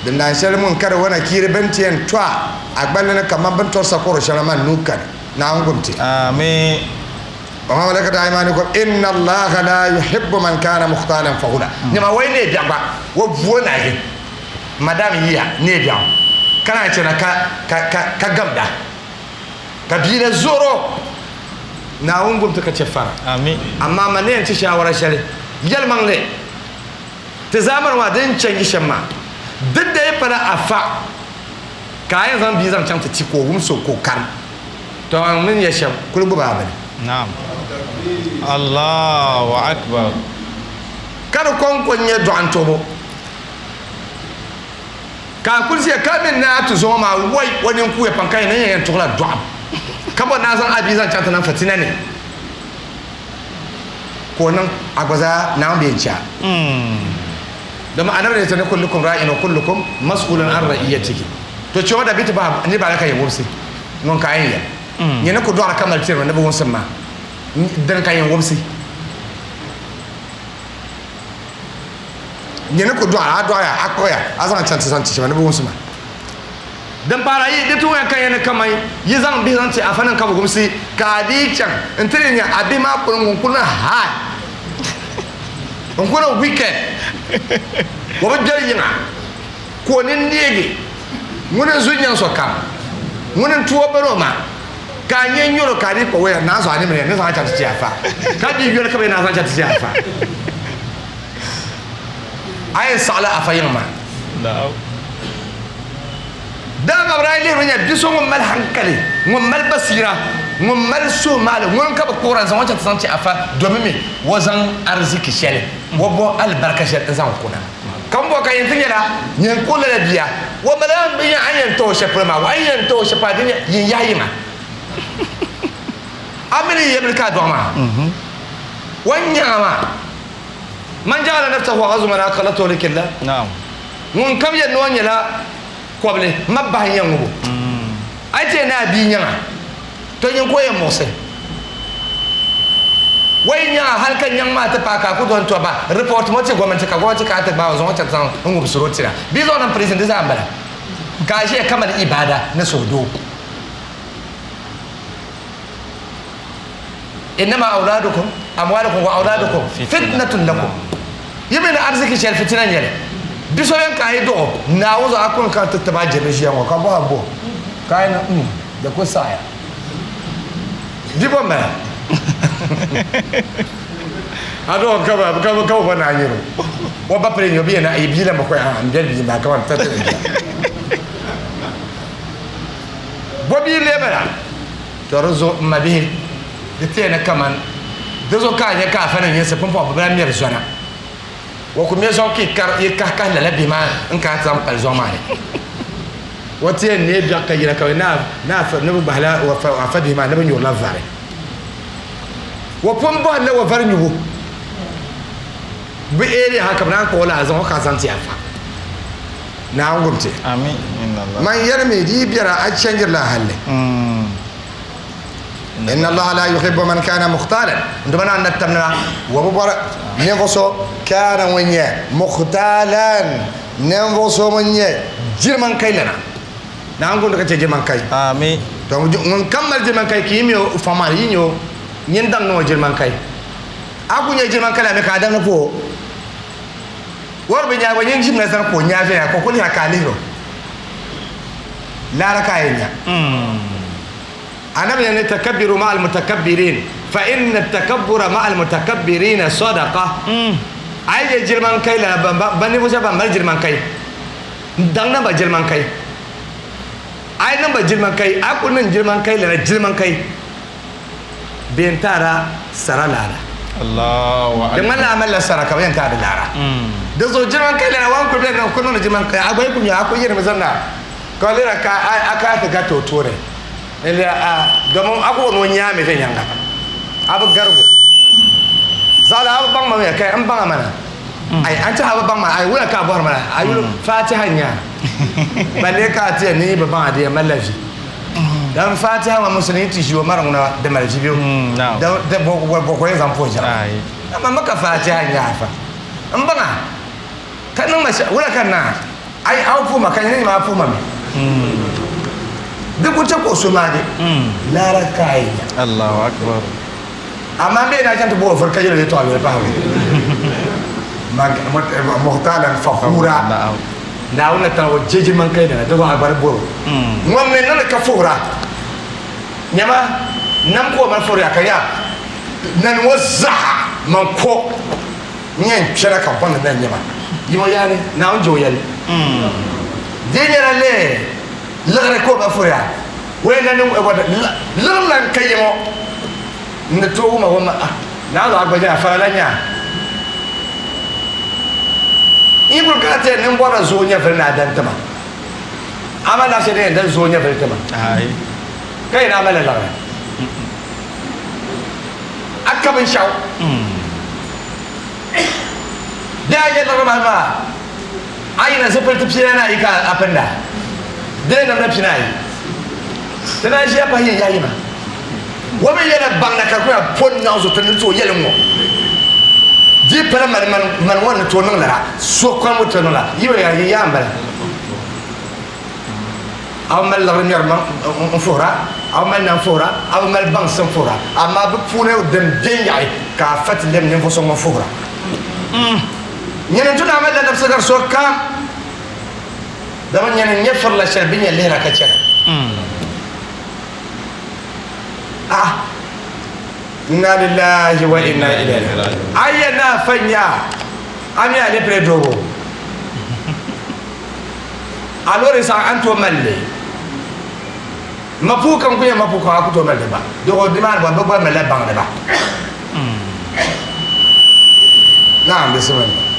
din daan shɛli ŋun ka di wana kiiri bɛ ni ti yɛn to a a gballi ni kaman bɛ ni tɔri sakɔro shɛŋa maa nuu kani. Naawuni gum ti. Amin. Wa ma malakat aymanukum inna Allaha la yuhibbu man kana mukhtalan fakhura. Nyama wai ne biɛɣu gba wa vuo naagi madam yiya ne biɛɣu ka naan chana ka ka ka ka gamda ka bia la zoro Naawuni gum ti ka chɛ fara. Amin. Amaa man ni yɛn ti shaawara shɛli yɛlimaŋli ti zaamani maa din change shɛm maa di dee pala afa Ka a yɛn zaŋ bia zaŋ chaŋ ti ti ka o wums o ka o karim. Tɔ a mini ya shɛm kuli gbubi a bini. Naam. Allahu Akbar. Ka di kɔŋko n-nyɛ dɔɣintobo. Ka a kuli ʒiya ka a mini naa tuzo ŋɔ maa wai o nini kuuya pam ka yɛn ni yɛn tuɣila dɔɣim. Ka bɔ naa zaŋ a bia zaŋ chaŋ ti niŋ fitina ni ka o niŋ a gba zaa Naawuni bee n-chɛ a. Dama annabi ne tani kullukum ra'in wa kullukum mas'ulun an ra'iyatihi. To chɛ o da bi ti bahi niriba ala ka yɛn wumsi ŋun ka a yɛn yɛli. Nyɛ ni ku dɔɣiri ka mali tirimi ni bi wumsim maa dini ka yɛn wumsi. Nyɛ ni ku dɔɣiri a dɔɣiya a kpuɣiya a zaŋ chaŋ ti zaŋ ti shɛba ni bi wumsi ma. Din paari ayi di ti wuhiya ka yɛn ni kaman yi zaŋ bihi zaŋ ti afanim ka bi wumsi ka a dii chaŋ n-ti di nya a bihi maa kuli ŋun kuli niŋ high. N ku niŋ weekend o bi gbɛri yiŋa ka o nini neegi ŋuni n zu nyaŋ sokam ŋuni n tu o bini o ma ka a nyɛ nyɔri ka a dii kpa waya naa zuɣu a ni mini ni zaŋ chaŋ ti ti afa ka di yoli ka bɛ naa zaŋ chaŋ ti ti afa a yɛn saɣila afa yiŋ maa. Dama bɛ daa lihiri nya bi so ŋun mali hankali, ŋun mali basira, ŋun mali suhumaali, ŋuni ka bɛ kpuɣira n-zaŋ o chaŋ ti zaŋ ti afa domi mi o zaŋ ariziki shɛli, o bo alibarika shɛli n-zaŋ kuna. Ka m bo ka yɛn ti nyɛla nyin ku lala bia, o mali a ni yɛn ti o shɛli polo maa, a ni yɛn ti o shɛli polo di yin yahi yiŋa. A mi ni yabili ka a dɔɣi maa, o ni nyaŋ a maa. Man ja'ala nafsahu azuman aqalatu likilla. Ŋun kam yɛli ni o nyɛla kɔbili ma bahi n-yɛn ŋub o. A yi ti yɛn ni a bia nyaŋ a, to nyin ka o yɛn muɣisi. O yi nyaŋ a hali ka nyaŋ maa ti paai ka a ku do n-to ba report ŋɔ ti gomnati ka gomnati kana ti gbaai o zaŋ o chaŋ ti zaŋ n-ŋubisir o tira bee zaŋ o niŋ prison di zaa m-bala ka a ʒiya ka mali ibaada ni suhudoo. Innama awlaadukum amwaalukum wa awlaadukum fitnatun lakum. Yi mi ni ariziki shɛli fitina n-nyɛ li. Bi so bɛn ka a yi dɔɣ o, Naawuni zuɣu a kul kana ti tib a jilima ʒiya ŋɔ ka bɔhi bo ka a yi niŋ mm di ku saɣiya. Di bo m-bala? A dɔɣ o ka bɛ ka bɛ bo ni a nyar o. O ba pili n-nyɛ o bi yɛn ni a yi bia la m-bi kɔhi a m biɛli bia m-bala kaman ti ti ni bia. Bo bia n-lee bala? To di zuɣu m mabihi, di tiya ni kaman di zuɣu ka a nya ka afanim yinsi pumpɔŋ bɛ bi lahi mɛri zɔna. O ku mɛ zɔŋ ka yi kari yi kahi kahi lala bihi maa n-kana ti zaŋ pali zɔŋ maa ni. O ti yɛn neei biɛɣu ka yina ka bɛ ni afa ni bɛ gbahila afa bihi maa ni bɛ nyurila vari. O pun bɔhindila o vari nyubu bɛ area ha ka bɛ naan kpuɣi o la zaŋ o ka zaŋ ti afa. Naawuni gum ti. Amin. Man yɛrimi di yi biɛra a chanjirila a halli. Inna Allaha la yuhibbu man kana mukhtalan n duma na na tamna wa bi bɔri ninvuɣu so kana ŋun nyɛ mukhtalan ninvuɣu so ŋun nyɛ jiriman kai lana. Naawuni kundi ka chɛ jiriman kai. Amin. To ŋun kam mali jiriman kai ka yi mi o fama yi nyɛ o nyin daŋ niŋ o jiriman kai. A ku nyɛ jiriman kai la mi ka a daŋ ni puhi o. Wɔri bi nyaa gba nyin ʒimina zani ka o nyaa viɛnya ka o ku lihira ka a lihiri o. Laara ka a yɛn nya. Anabi yɛn ni takabbiru ma'al mutakabbirin fa inna takabbura ma'al mutakabbirina sadaqa. A yi je jiriman kai lala ban ninvuɣu shɛba ban mali jiriman kai n daŋ niŋ ba jiriman kai. A yi niŋ ba jiriman kai a ku niŋ jiriman kai lala jiriman kai bɛ yɛn taara sara laara. Allahu Di ŋmanila a malila sara ka bɛ yɛn taai di laara. Di zuɣu jiriman kai lana wan kuli bɛ niŋ ku niŋdi jiriman kai a gba yi ku nya a ku yirimi zaŋ na ka lera ka a ka ti gariti o tooni n lera a domin a ku bɔri ni o nyaami viɛnyɛliŋga a bi garigu zaɣila a bi baŋ ma mi kai n baŋ a mana ai an tiɛha a bi baŋ ma ai wula ka a bɔhiri ma la a yuli fatiha n nya balle ka a ti yɛn ni yi bi baŋ a di yɛn malila vi dan fatiha ŋɔ musulin yi ti ʒi o mari ŋuna di mali vi bɛ da bɔkɔ yɛn zaŋ puhi jɛra amma maka fatiha n nya fa n baŋa ka niŋ ma wula ka naa ai a puhi ma ka nyini ma puhi ma mi di ku chɛ ka o so maagi laara ka a yi nya. Allahu akbar. Amma bɛ na chaŋ ti bo o vuri ka yɛli o yɛtɔɣa yoli pahi muhtalan fahuura Naawuni na tana o jeje man kai dana dogo a gbari boro ŋun mi niŋdi ka fuhura nyama nam ka o mali fuhuri a ka yaa nani ŋɔ zaha man ko n yɛn kpɛra ka bɔŋ ni na nyama yimo yaani Naawuni je o yɛli di nyɛla lee liɣiri ka o mali fuhuri a o yɛn na niŋ liɣiri lan ka yimo n ni tooi wum a wum a Naawuni a gba nyɛla farala nya n yi kuli kana ti yɛn niŋ bɔrila zooi nyɛvili ni a dan tima a mali laɣ shɛli din yɛn dan zooi nyɛvili tima ka yɛn a malila liɣiri a ka binshɛɣu bee a nyɛ liɣiri maa maa a yina zipiliti pia ni ayi ka a pinda bee namda pia ni ayi ti naan ʒiya pahi yɛn yahi ma o mi yɛla baŋda ka kuna po naɣ zuɣu ti ni tooi yɛli ŋɔ di pala mani mani ŋɔ ni tooi niŋ lala so kam ni tooi niŋ lala yi bi yaa yi yaa m-bala a bi mali liɣiri ŋmɛri n fuhira a bi mali nam fuhira a bi mali baŋsim fuhira amaa bi puuni din be yaɣi ka a fa ti lɛbi ninvuɣ so ŋun fuhira nyini n-tu ni a mali ladabsi gari so kam dama nyini n-nyɛ firila shɛli bɛ ni yɛn lihira ka chana ah inna lillahi wa inna ilayhi raji'un a yɛn na fa nya a mi alepile doobo a loori saɣa an tooi malli mapuu kam ku nyɛ mapuu kam a ku tooi malli ba dogo nimaani gba bi gba malila baŋdiba naam bismillah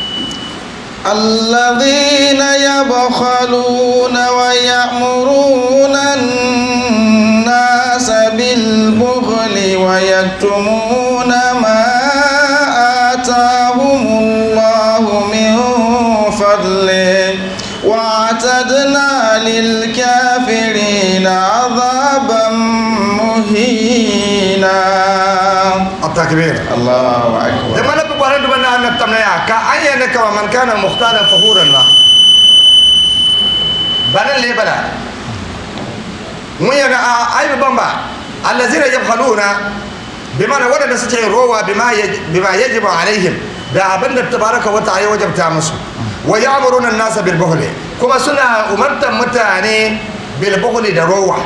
الذين يبخلون ويأمرون الناس بالبخل ويكتمون ما آتاهم الله من فضله وأعتدنا للكافرين عذابا مهينا. التكبير. الله أكبر. لما نبي قرن دبنا أن تمنيا كأي أنك ومن كان مختالا فخورا ما بنا اللي بلا من أي بامبا الذين يبخلون بمعنى ودن سكي روا بما يجب عليهم da abin da tabaraka wa ta'ala wajabta musu wa ya'muruna an-nasa bil bukhli kuma suna umartan mutane bil bukhli da rowa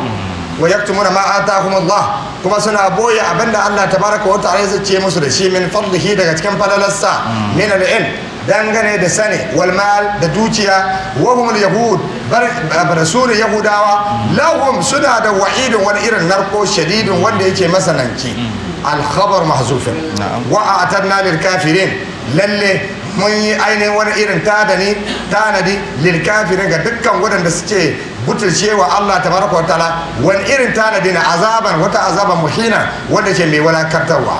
wa yaktumuna ma atahum Allah kuma suna boye abin da Allah tabaraka wa ta'ala ya ce musu da shi min fadlihi daga cikin falalarsa min al-ilm dangane da sani wal mal da dukiya wa humul yahud bar rasul yahudawa lahum suna da wa'idun wani irin narko shadidun wanda yake masananci al khabar mahzufin wa a'tadna lil kafirin lalle mun yi ainihin wani irin tadani tanadi lil kafirin ga dukkan waɗanda suke butulcewa Allah tabaraka wa ta'ala wani irin tanadi na azaban wata azaban muhina wanda ke mai walakantarwa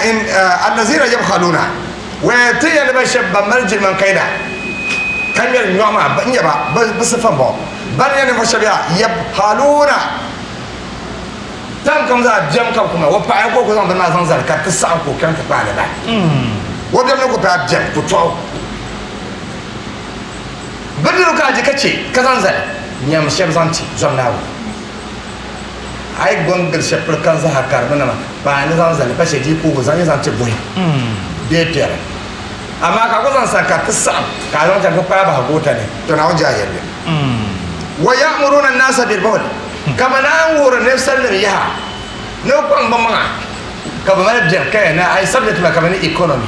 in allazina yabkhaluna wa yatiyal bashab marjil man kaida kamar nyoma ban ya ba ba su fan ba bar yana fashabiya yabkhaluna Tam kam zaa biɛm ka bi ku mali o paɣa ka o ku zaŋ bini maa zaŋ zali ka di ti saɣim ka o chaŋ ti kpaai li bahi. O biɛm ni ku paai biɛm putɔɣu. Bindirigu ka a di ka chɛ ka zaŋ zali, nyam shɛba zaŋ ti zom Naawuni. A yi gɔŋ gili shɛli polo kam zaa karimunima paai ni zaŋ zali pa shɛli di yi kuugi zaŋ yi zaŋ ti buhi bee piɛri. Amaa ka a ku zaŋ sani ka di ti saɣim ka a zaŋ chaŋ ti kpaai bahi goota ni, to Naawuni je a yɛlli. Wa ya'muruna an-naasa bil-bukhli, ka bɛ naan wuhiri ninsalinim yaha ni bɛ kpaŋ bɛ maŋa ka bɛ mali biɛri kaya ni a yi subject maa kamani economy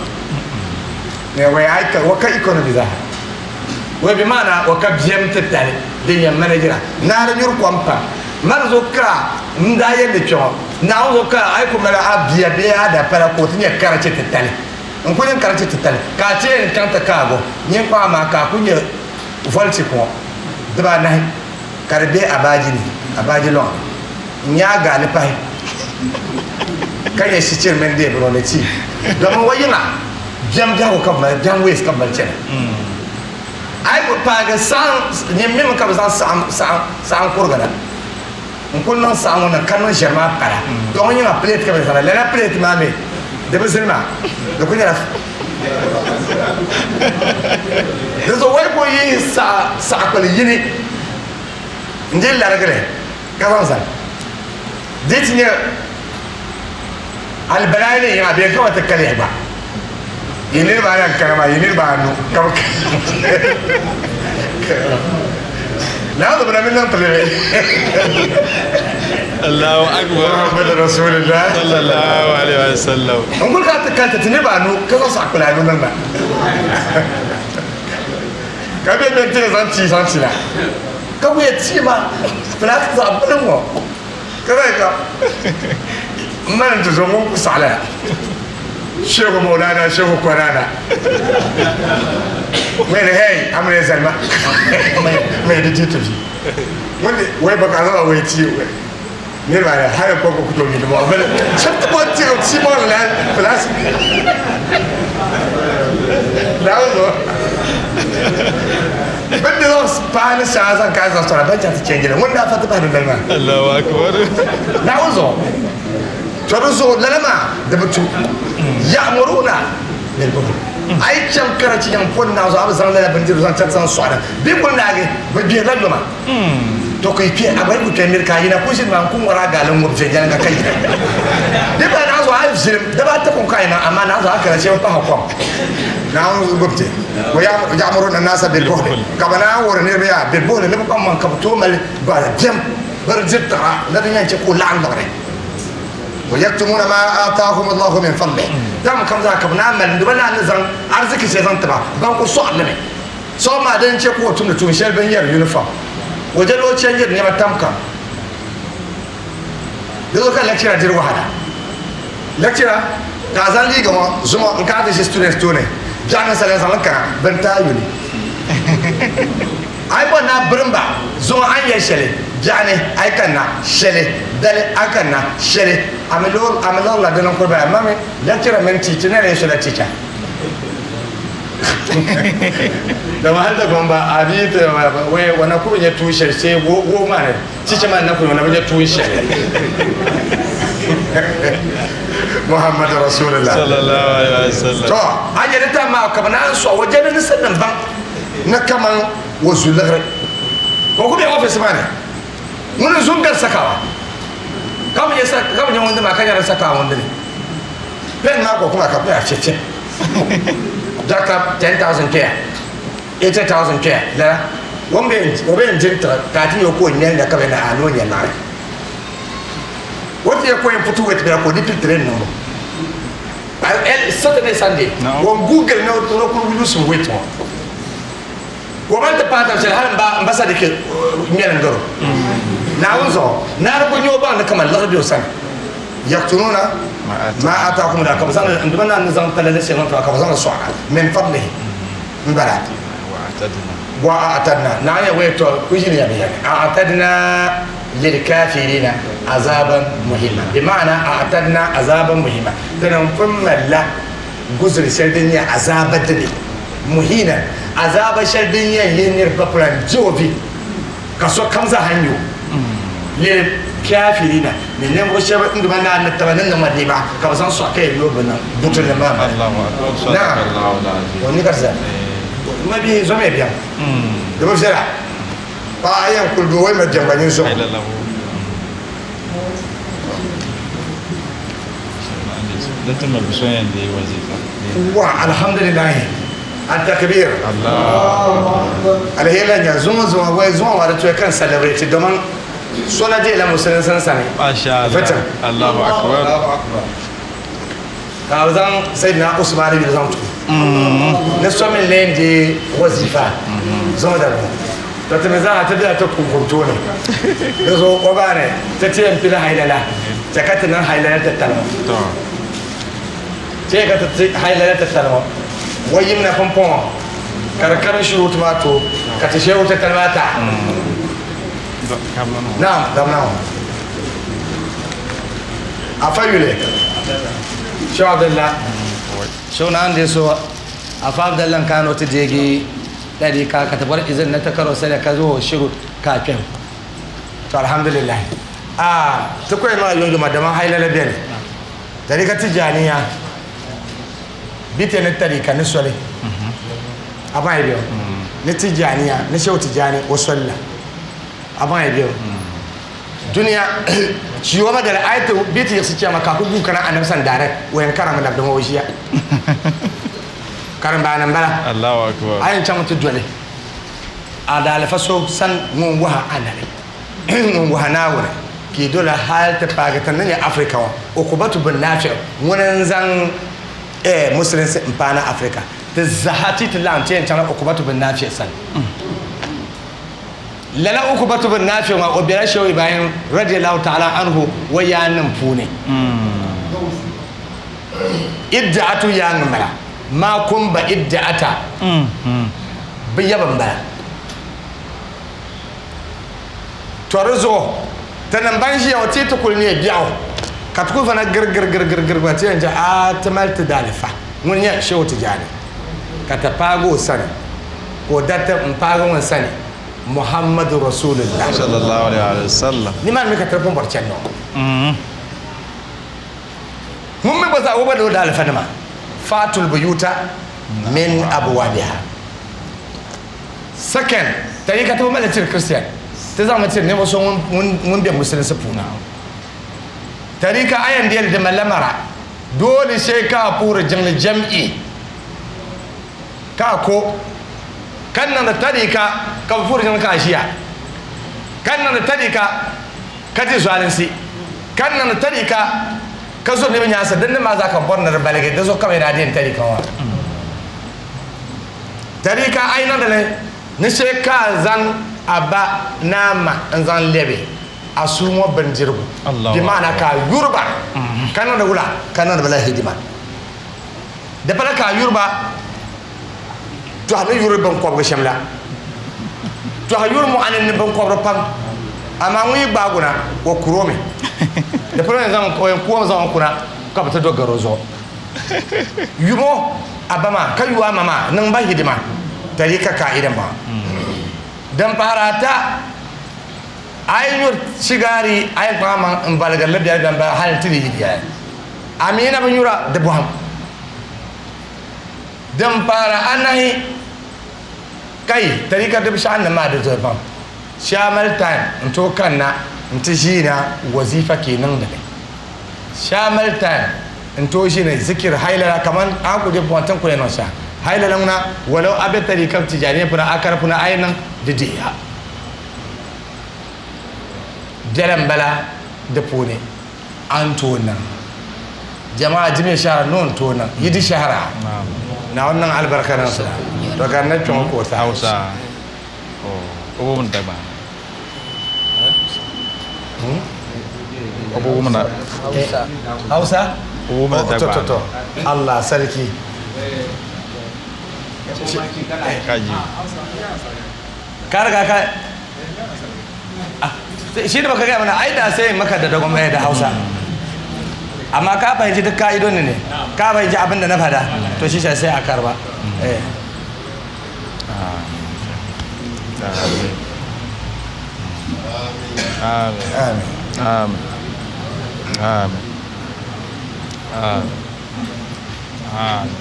ne wai ai ka wa ka economy zaa wai bi maana wa ka biɛm titali din yɛn manajira naari nyuri kom pam mani zuɣu ka n daa yɛli kpɛŋɔ Naawuni zuɣu ka a yi ku mali a bia bee a dapala ka o ti nyɛ karachi titali n ku niŋ karachi titali ka a ti yɛn chaŋ ti kaago nyin kpaŋ maa ka a ku nyɛ volti kuŋɔ dibaanahi ka di be a baaji ni, a baaji lɔŋ ni, n-nyɛ a gaali pahi, ka nyɛ shichiri mini deebiro ni tii, domin o yiŋa biɛm biɛhigu ka bɛ mali, biɛhiŋ ways ka bɛ mali chana. A yi ku paagi saɣim, nyin mimi ka bɛ zaŋ saɣim, saɣim, saɣim kuriga na, n-kuli niŋ saɣim ŋɔ niŋ ka niŋ ʒiɛri maa pala, to ŋun yiŋa plate ka bɛ zaŋ na, lala plate maa mi di bi zini maa, di kuli nyɛla Di zuɣu o yi kuli yihi saɣa kpali yini n-dii larigi li ka zaŋ zali, di ti nyɛ alibalayi ni yiŋa bee kaman ti kalihi gba. Yi niriba ayi n-kana maa, yi niriba anu ka bɛ Naawuni bi na mi niŋ ti li bee? Allahu akbar. Muhammad Rasulillah. Sallallahu alaihi wa sallam. N kuli ka ti kali ti niriba anu ka zaŋ saɣa kpali anu niŋ na. Ka bɛ bɛ ti zaŋ tii zaŋ ti na. Ka ku yɛ tii maa flask zaɣ bilim ŋɔ. Ka bɛ ka n mali n ti zo ŋun ku saɣila ya. Shehu Maulana Shehu Kwanana. Mai da hey amre zalma. Mai da ti tafi. Wanda wai baka zama wai ci wai. Ne ba da har ko ku to mi da ba. Shan ta ba ti ci ma la plus. Na zo. Banda zan fani sa zan ka zan sara ban ta canje wanda fa ta ba da dalma. Allahu akbar. Na zo. To di zuɣu lala maa di bi tu. Ya'muruna bil bukhl. A yi chaŋ karachi yaŋ pɔli naa zuɣu a bi zaŋ lala bindirigu zaŋ chaŋ ti zaŋ sɔɣi na bɛ kuli naagi bɛ gbihirila yoma. To ka yi kpe a gba yi ku kpe miri ka a yina ku ʒini maa n-ku ŋɔri a gaali n-ŋubi viɛnyɛliŋga ka yina. Di bahi naa zuɣu a yi ʒilim daba ata kuŋ ka a yina amaa naa zuɣu a karachi bi pahi kom. Naawuni gbubi ti. Wa ya'muruna naasa bil bukhl ka bɛ naan wuhiri niriba yaa bil bukhl ni bɛ kpaŋ maŋ ka bɛ tooi mali biɛm bɛ di diri tiɣira ni din yɛn che ka o laɣim liɣiri. Wa yaktumuna ma aatahum Allahu min fadlihi tam kam zaa ka bɛ naan mali n-di ba naan ni zaŋ ariziki shɛli zaŋ ti ba ban ku sɔɣiri li mi. Sɔɣibu maa din che ka o tumdi tuun shɛli bɛ ni yɛri uniform o je ni o chanjiri nɛma tam kam. Di zuɣu ka lecturer diri wahala. Lecturer ka a zaŋ liiga ŋɔ zuŋɔ n-kana ti ʒi students tooni biɛɣu ninsala n-zaŋ li kana bɛ ni ti a yuli. A yi bɔri ni a birim ba zuŋɔ a ni yɛli shɛli biɛɣu ni a yi kanna shɛli dali a kanna shɛli a mi lɔrila dini n-kuli bala ma mi lecturer mini teacher na lee sola teacher dama hali Dagbamba a bi yi ti wai o na ku bi nya tuun shɛli sai wo maa ni teacher maa na ku na bi nya tuun shɛli Muhammad Rasulullah Sallallahu alaihi wasallam. To a yɛli tam maa ka bɛ naan sɔɣi o jɛndi ni silinim baŋ ni kaman o zu liɣiri ka o ku be ɔfisi maa ni ŋuni n-zu n-gari sakawa ka bi nya ŋun di maa ka nyari sakawa ŋun dini pen maa ka o ku maa ka bɛ fiɛfiɛ daka 10,000 kpɛya 80,000 kpɛya lala o ni bɛ yɛn diri tiɣi ka a ti nya o ka o ŋmɛlinda ka bɛ ni a ni o nya liɣiri o ti yɛ ka o yɛn puti wait bela ka o di pili train niŋbu Saturday Sunday o google ni o kuli lose weight ŋɔ ka o mali ti paai tam shɛli hali n ba Sadiki ŋmɛli n garo Naawuni zuɣu naa di kuli nyɛ o baŋ ni kaman liɣiri bɛ o sani yaktumuna ma ataakum la ka bɛ zaŋ n dima naa ni zaŋ palali shɛli niŋ ti ba ka bɛ zaŋ li sɔɣira min fadlihi n bala wa a'tadna naa yɛ waya tɔ ku ʒini ya bɛ yani a'tadna lilkafirina azaban muhima bi maana a'tadna azaban muhima tini n pun malila guzuri shɛli din nyɛ azaaba dini muhina azaaba shɛli din yɛn yihi niriba pula n-di o vi ka sokam zaa ha nya o. Lil kafirina ni ninvuɣu shɛba n Duuma Naa ni taba ni niŋ ma dee maa ka bɛ zaŋ sɔɣi ka yɛn yo bɛ niŋ butunima maa bala. Allahu akbar Naam. Sadaqallahu al-azim. O ni ka ti zaa. Ma bihi zomiya biɛŋ. Di bi viɛla. Paɣa yɛn kuli doo o ma biɛŋ gba nyin zom. Din ti ma bi so yɛn deei wazifa. Wa alhamdulillahi. At-takbir. Alheri la nya zuŋɔ zuŋɔ wai zuŋɔ wa di toya kan celebrate domin so na deela musulinsi n sani. Masha Allah. Fitin. Allahu akbar. Ka bi zaŋ Sayyidina Usman yuli zaŋ tuhi. Ni so mi leen deei wazifa zuŋɔ dali ŋɔ. To ti mi zaa ti bela ti kuŋkum tooni. Di zuɣu o baani ti ti yɛn pili hailala chɛ ka ti niŋ hailala titali ŋɔ. Chɛ ka ti ti hailala titali ŋɔ. O yimina pumpɔŋɔ ka di karim shuruuti maa to ka ti shee o titali maa tahi. Naam, dabna ŋɔ. Afa yuli Shehu Abdullah. Shehu Naan Deso Afa Abdullah n kaani o ti deegi dariika ka ti bɔri izini ni ti kari o saliya ka zaŋ o shiru ka a kpɛm. To alhamdulillah. A ti kɔya maa yomyoma dama hailala beni. Dariika Tijaniya bɛ ni tariika ni soli. A baŋ ya bɛ ni Tijaniya ni Shehu Tijani o soli la. A baŋ ya bɛ duniya chiyoba dali a yi ti bɛ ti yiɣisi chɛma ka ku guui kana anabi sani direct o yɛn karimi labidimi o ʒiya. Karimbaani n bala. Allahu akbar. A yɛn chaŋ ti doli a daalifa so sani ŋun wahi anabi ŋun wahi Naawuni ka yi dola hali ti paagi ti ni nyɛ Africa ŋɔ Ukubatu bin Nafi ŋuni n zaŋ musulinsi n paana Africa ti zaha ti ti laɣim ti yɛn chaŋla Ukubatu bin Nafi sani. Lala Ukubatu bin Nafi ŋɔ o bela Shehu Ibrahim radiyallahu ta'ala anhu o yaannim puuni. Iddi'atu yaaŋa m-bala, maa kumba iddi'ata bɛ yaba m-bala. Tɔ di zuɣu tinim ban ʒiya ŋɔ ti yi ti kuli nyɛ biɛɣu ka ti kuli vana girigirigirigiri gba ti yɛn je a ti mali ti daalifa ŋuni nyɛ Shehu Tijani ka ti paagi o sani ka o dariti m-paagi ŋun sani Muhammadu Rasulullah. Sallallahu alaihi wa sallam. Nimaani mi ka ti di pun bɔri chani ŋɔ. Ŋun mi gba zaa o gba ni o daalifanima faatul buyuta min abwabiha. Second, tariqa ti bi mali tiri Christian, ti zaŋmi tiri ninvuɣ so ŋun be musulinsi puuni. Tariqa a yɛn deeli di malila mara, doole shee ka a puhiri jiŋli jam'i ka a ko, ka niŋdi tariqa ka bi puhiri jiŋli ka a ʒiya, ka niŋdi tariqa ka di zualinsi, ka niŋdi tariqa ka zuri niriba nyaansi, din nim maa zaa ka bɛ bɔri ni di baligi, di zuɣu ka bɛ daa deeni tariqa ŋɔ. Tariqa a yi niŋdi li ni shee ka a zaŋ a ba ni a ma n-zaŋ lɛbi a suhu ŋɔ bindirigu, di maana ka a yuri ba ka niŋdi wula? Ka niŋdi ba la hidima. Di pala ka a yuri ba tɔha ni yuri biŋkɔbigu shɛm la. Tɔha yuri mɔɣu ni ni biŋkɔbiri pam, amaa ŋun yi gbaag o na, o kur o mi. Di pala o yɛn ku o mi zaŋ o kuna ka bɛ ti do garo zuɣu. Yum o a ba maa ka yu a ma maa, niŋ ba hidima, tariika kaa'ida m-bɔŋɔ. Din pahiri ata, a yi nyuri sigaari a yi kpaŋ amaŋ m-baligiri li biɛla bɛn bala hali nti di yi biɛli. A mi na bi nyura di bɔhim. Din pahiri anahi, kai tariika dibu shɛɣu nim maa di doli pam. Shee mali time n tooi kanna n ti ʒiina wazifa ka yi niŋdi li. Shee mali time n tooi ʒiini zikir hailala kaman a ni kuli be puuni ti ni kuli niŋ shɛm hailala ŋuna walau a be tariika tijaniya puuni a kari puuni a yi niŋ di dihiya. Biɛla m bala di puuni. A ni tooi niŋ. Jama'a dimi shɛhira ni o ni tooi niŋ. Yi di shɛhira? Naawuni niŋ alibarika niŋ ti la. To ka n na kpe ŋɔ ka o tahi. Hausa. O bo mi Dagbaŋ. O bo mi na. Hausa? O bo mi na To to Dagbaŋ. to. Allah sarki. Kaji. Ka riga ka shi da baka gaya mana ai da sai maka da dogon da Hausa. Amma ka fahimci duk ka'idon ne, ka fahimci abin da na fada, to shi sai a karba. Eh. Amin. Amin. Amin. Amin. Amin.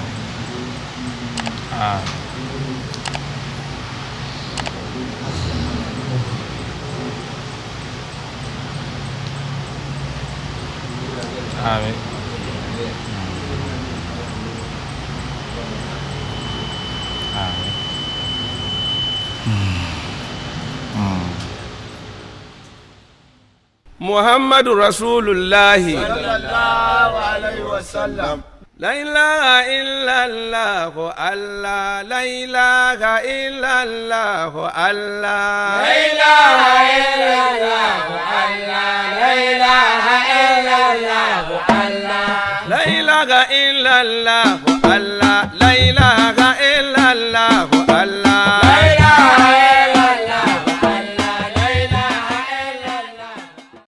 Amin. Amin. Amin. Amin. Muhammadu Rasulullahi. Sallallahu alayhi wa sallam. La ilaha illallah Allah la ilaha illallah Allah. La ilaha illallah Allah la ilaha illallah Allah. La ilaha illallah Allah la ilaha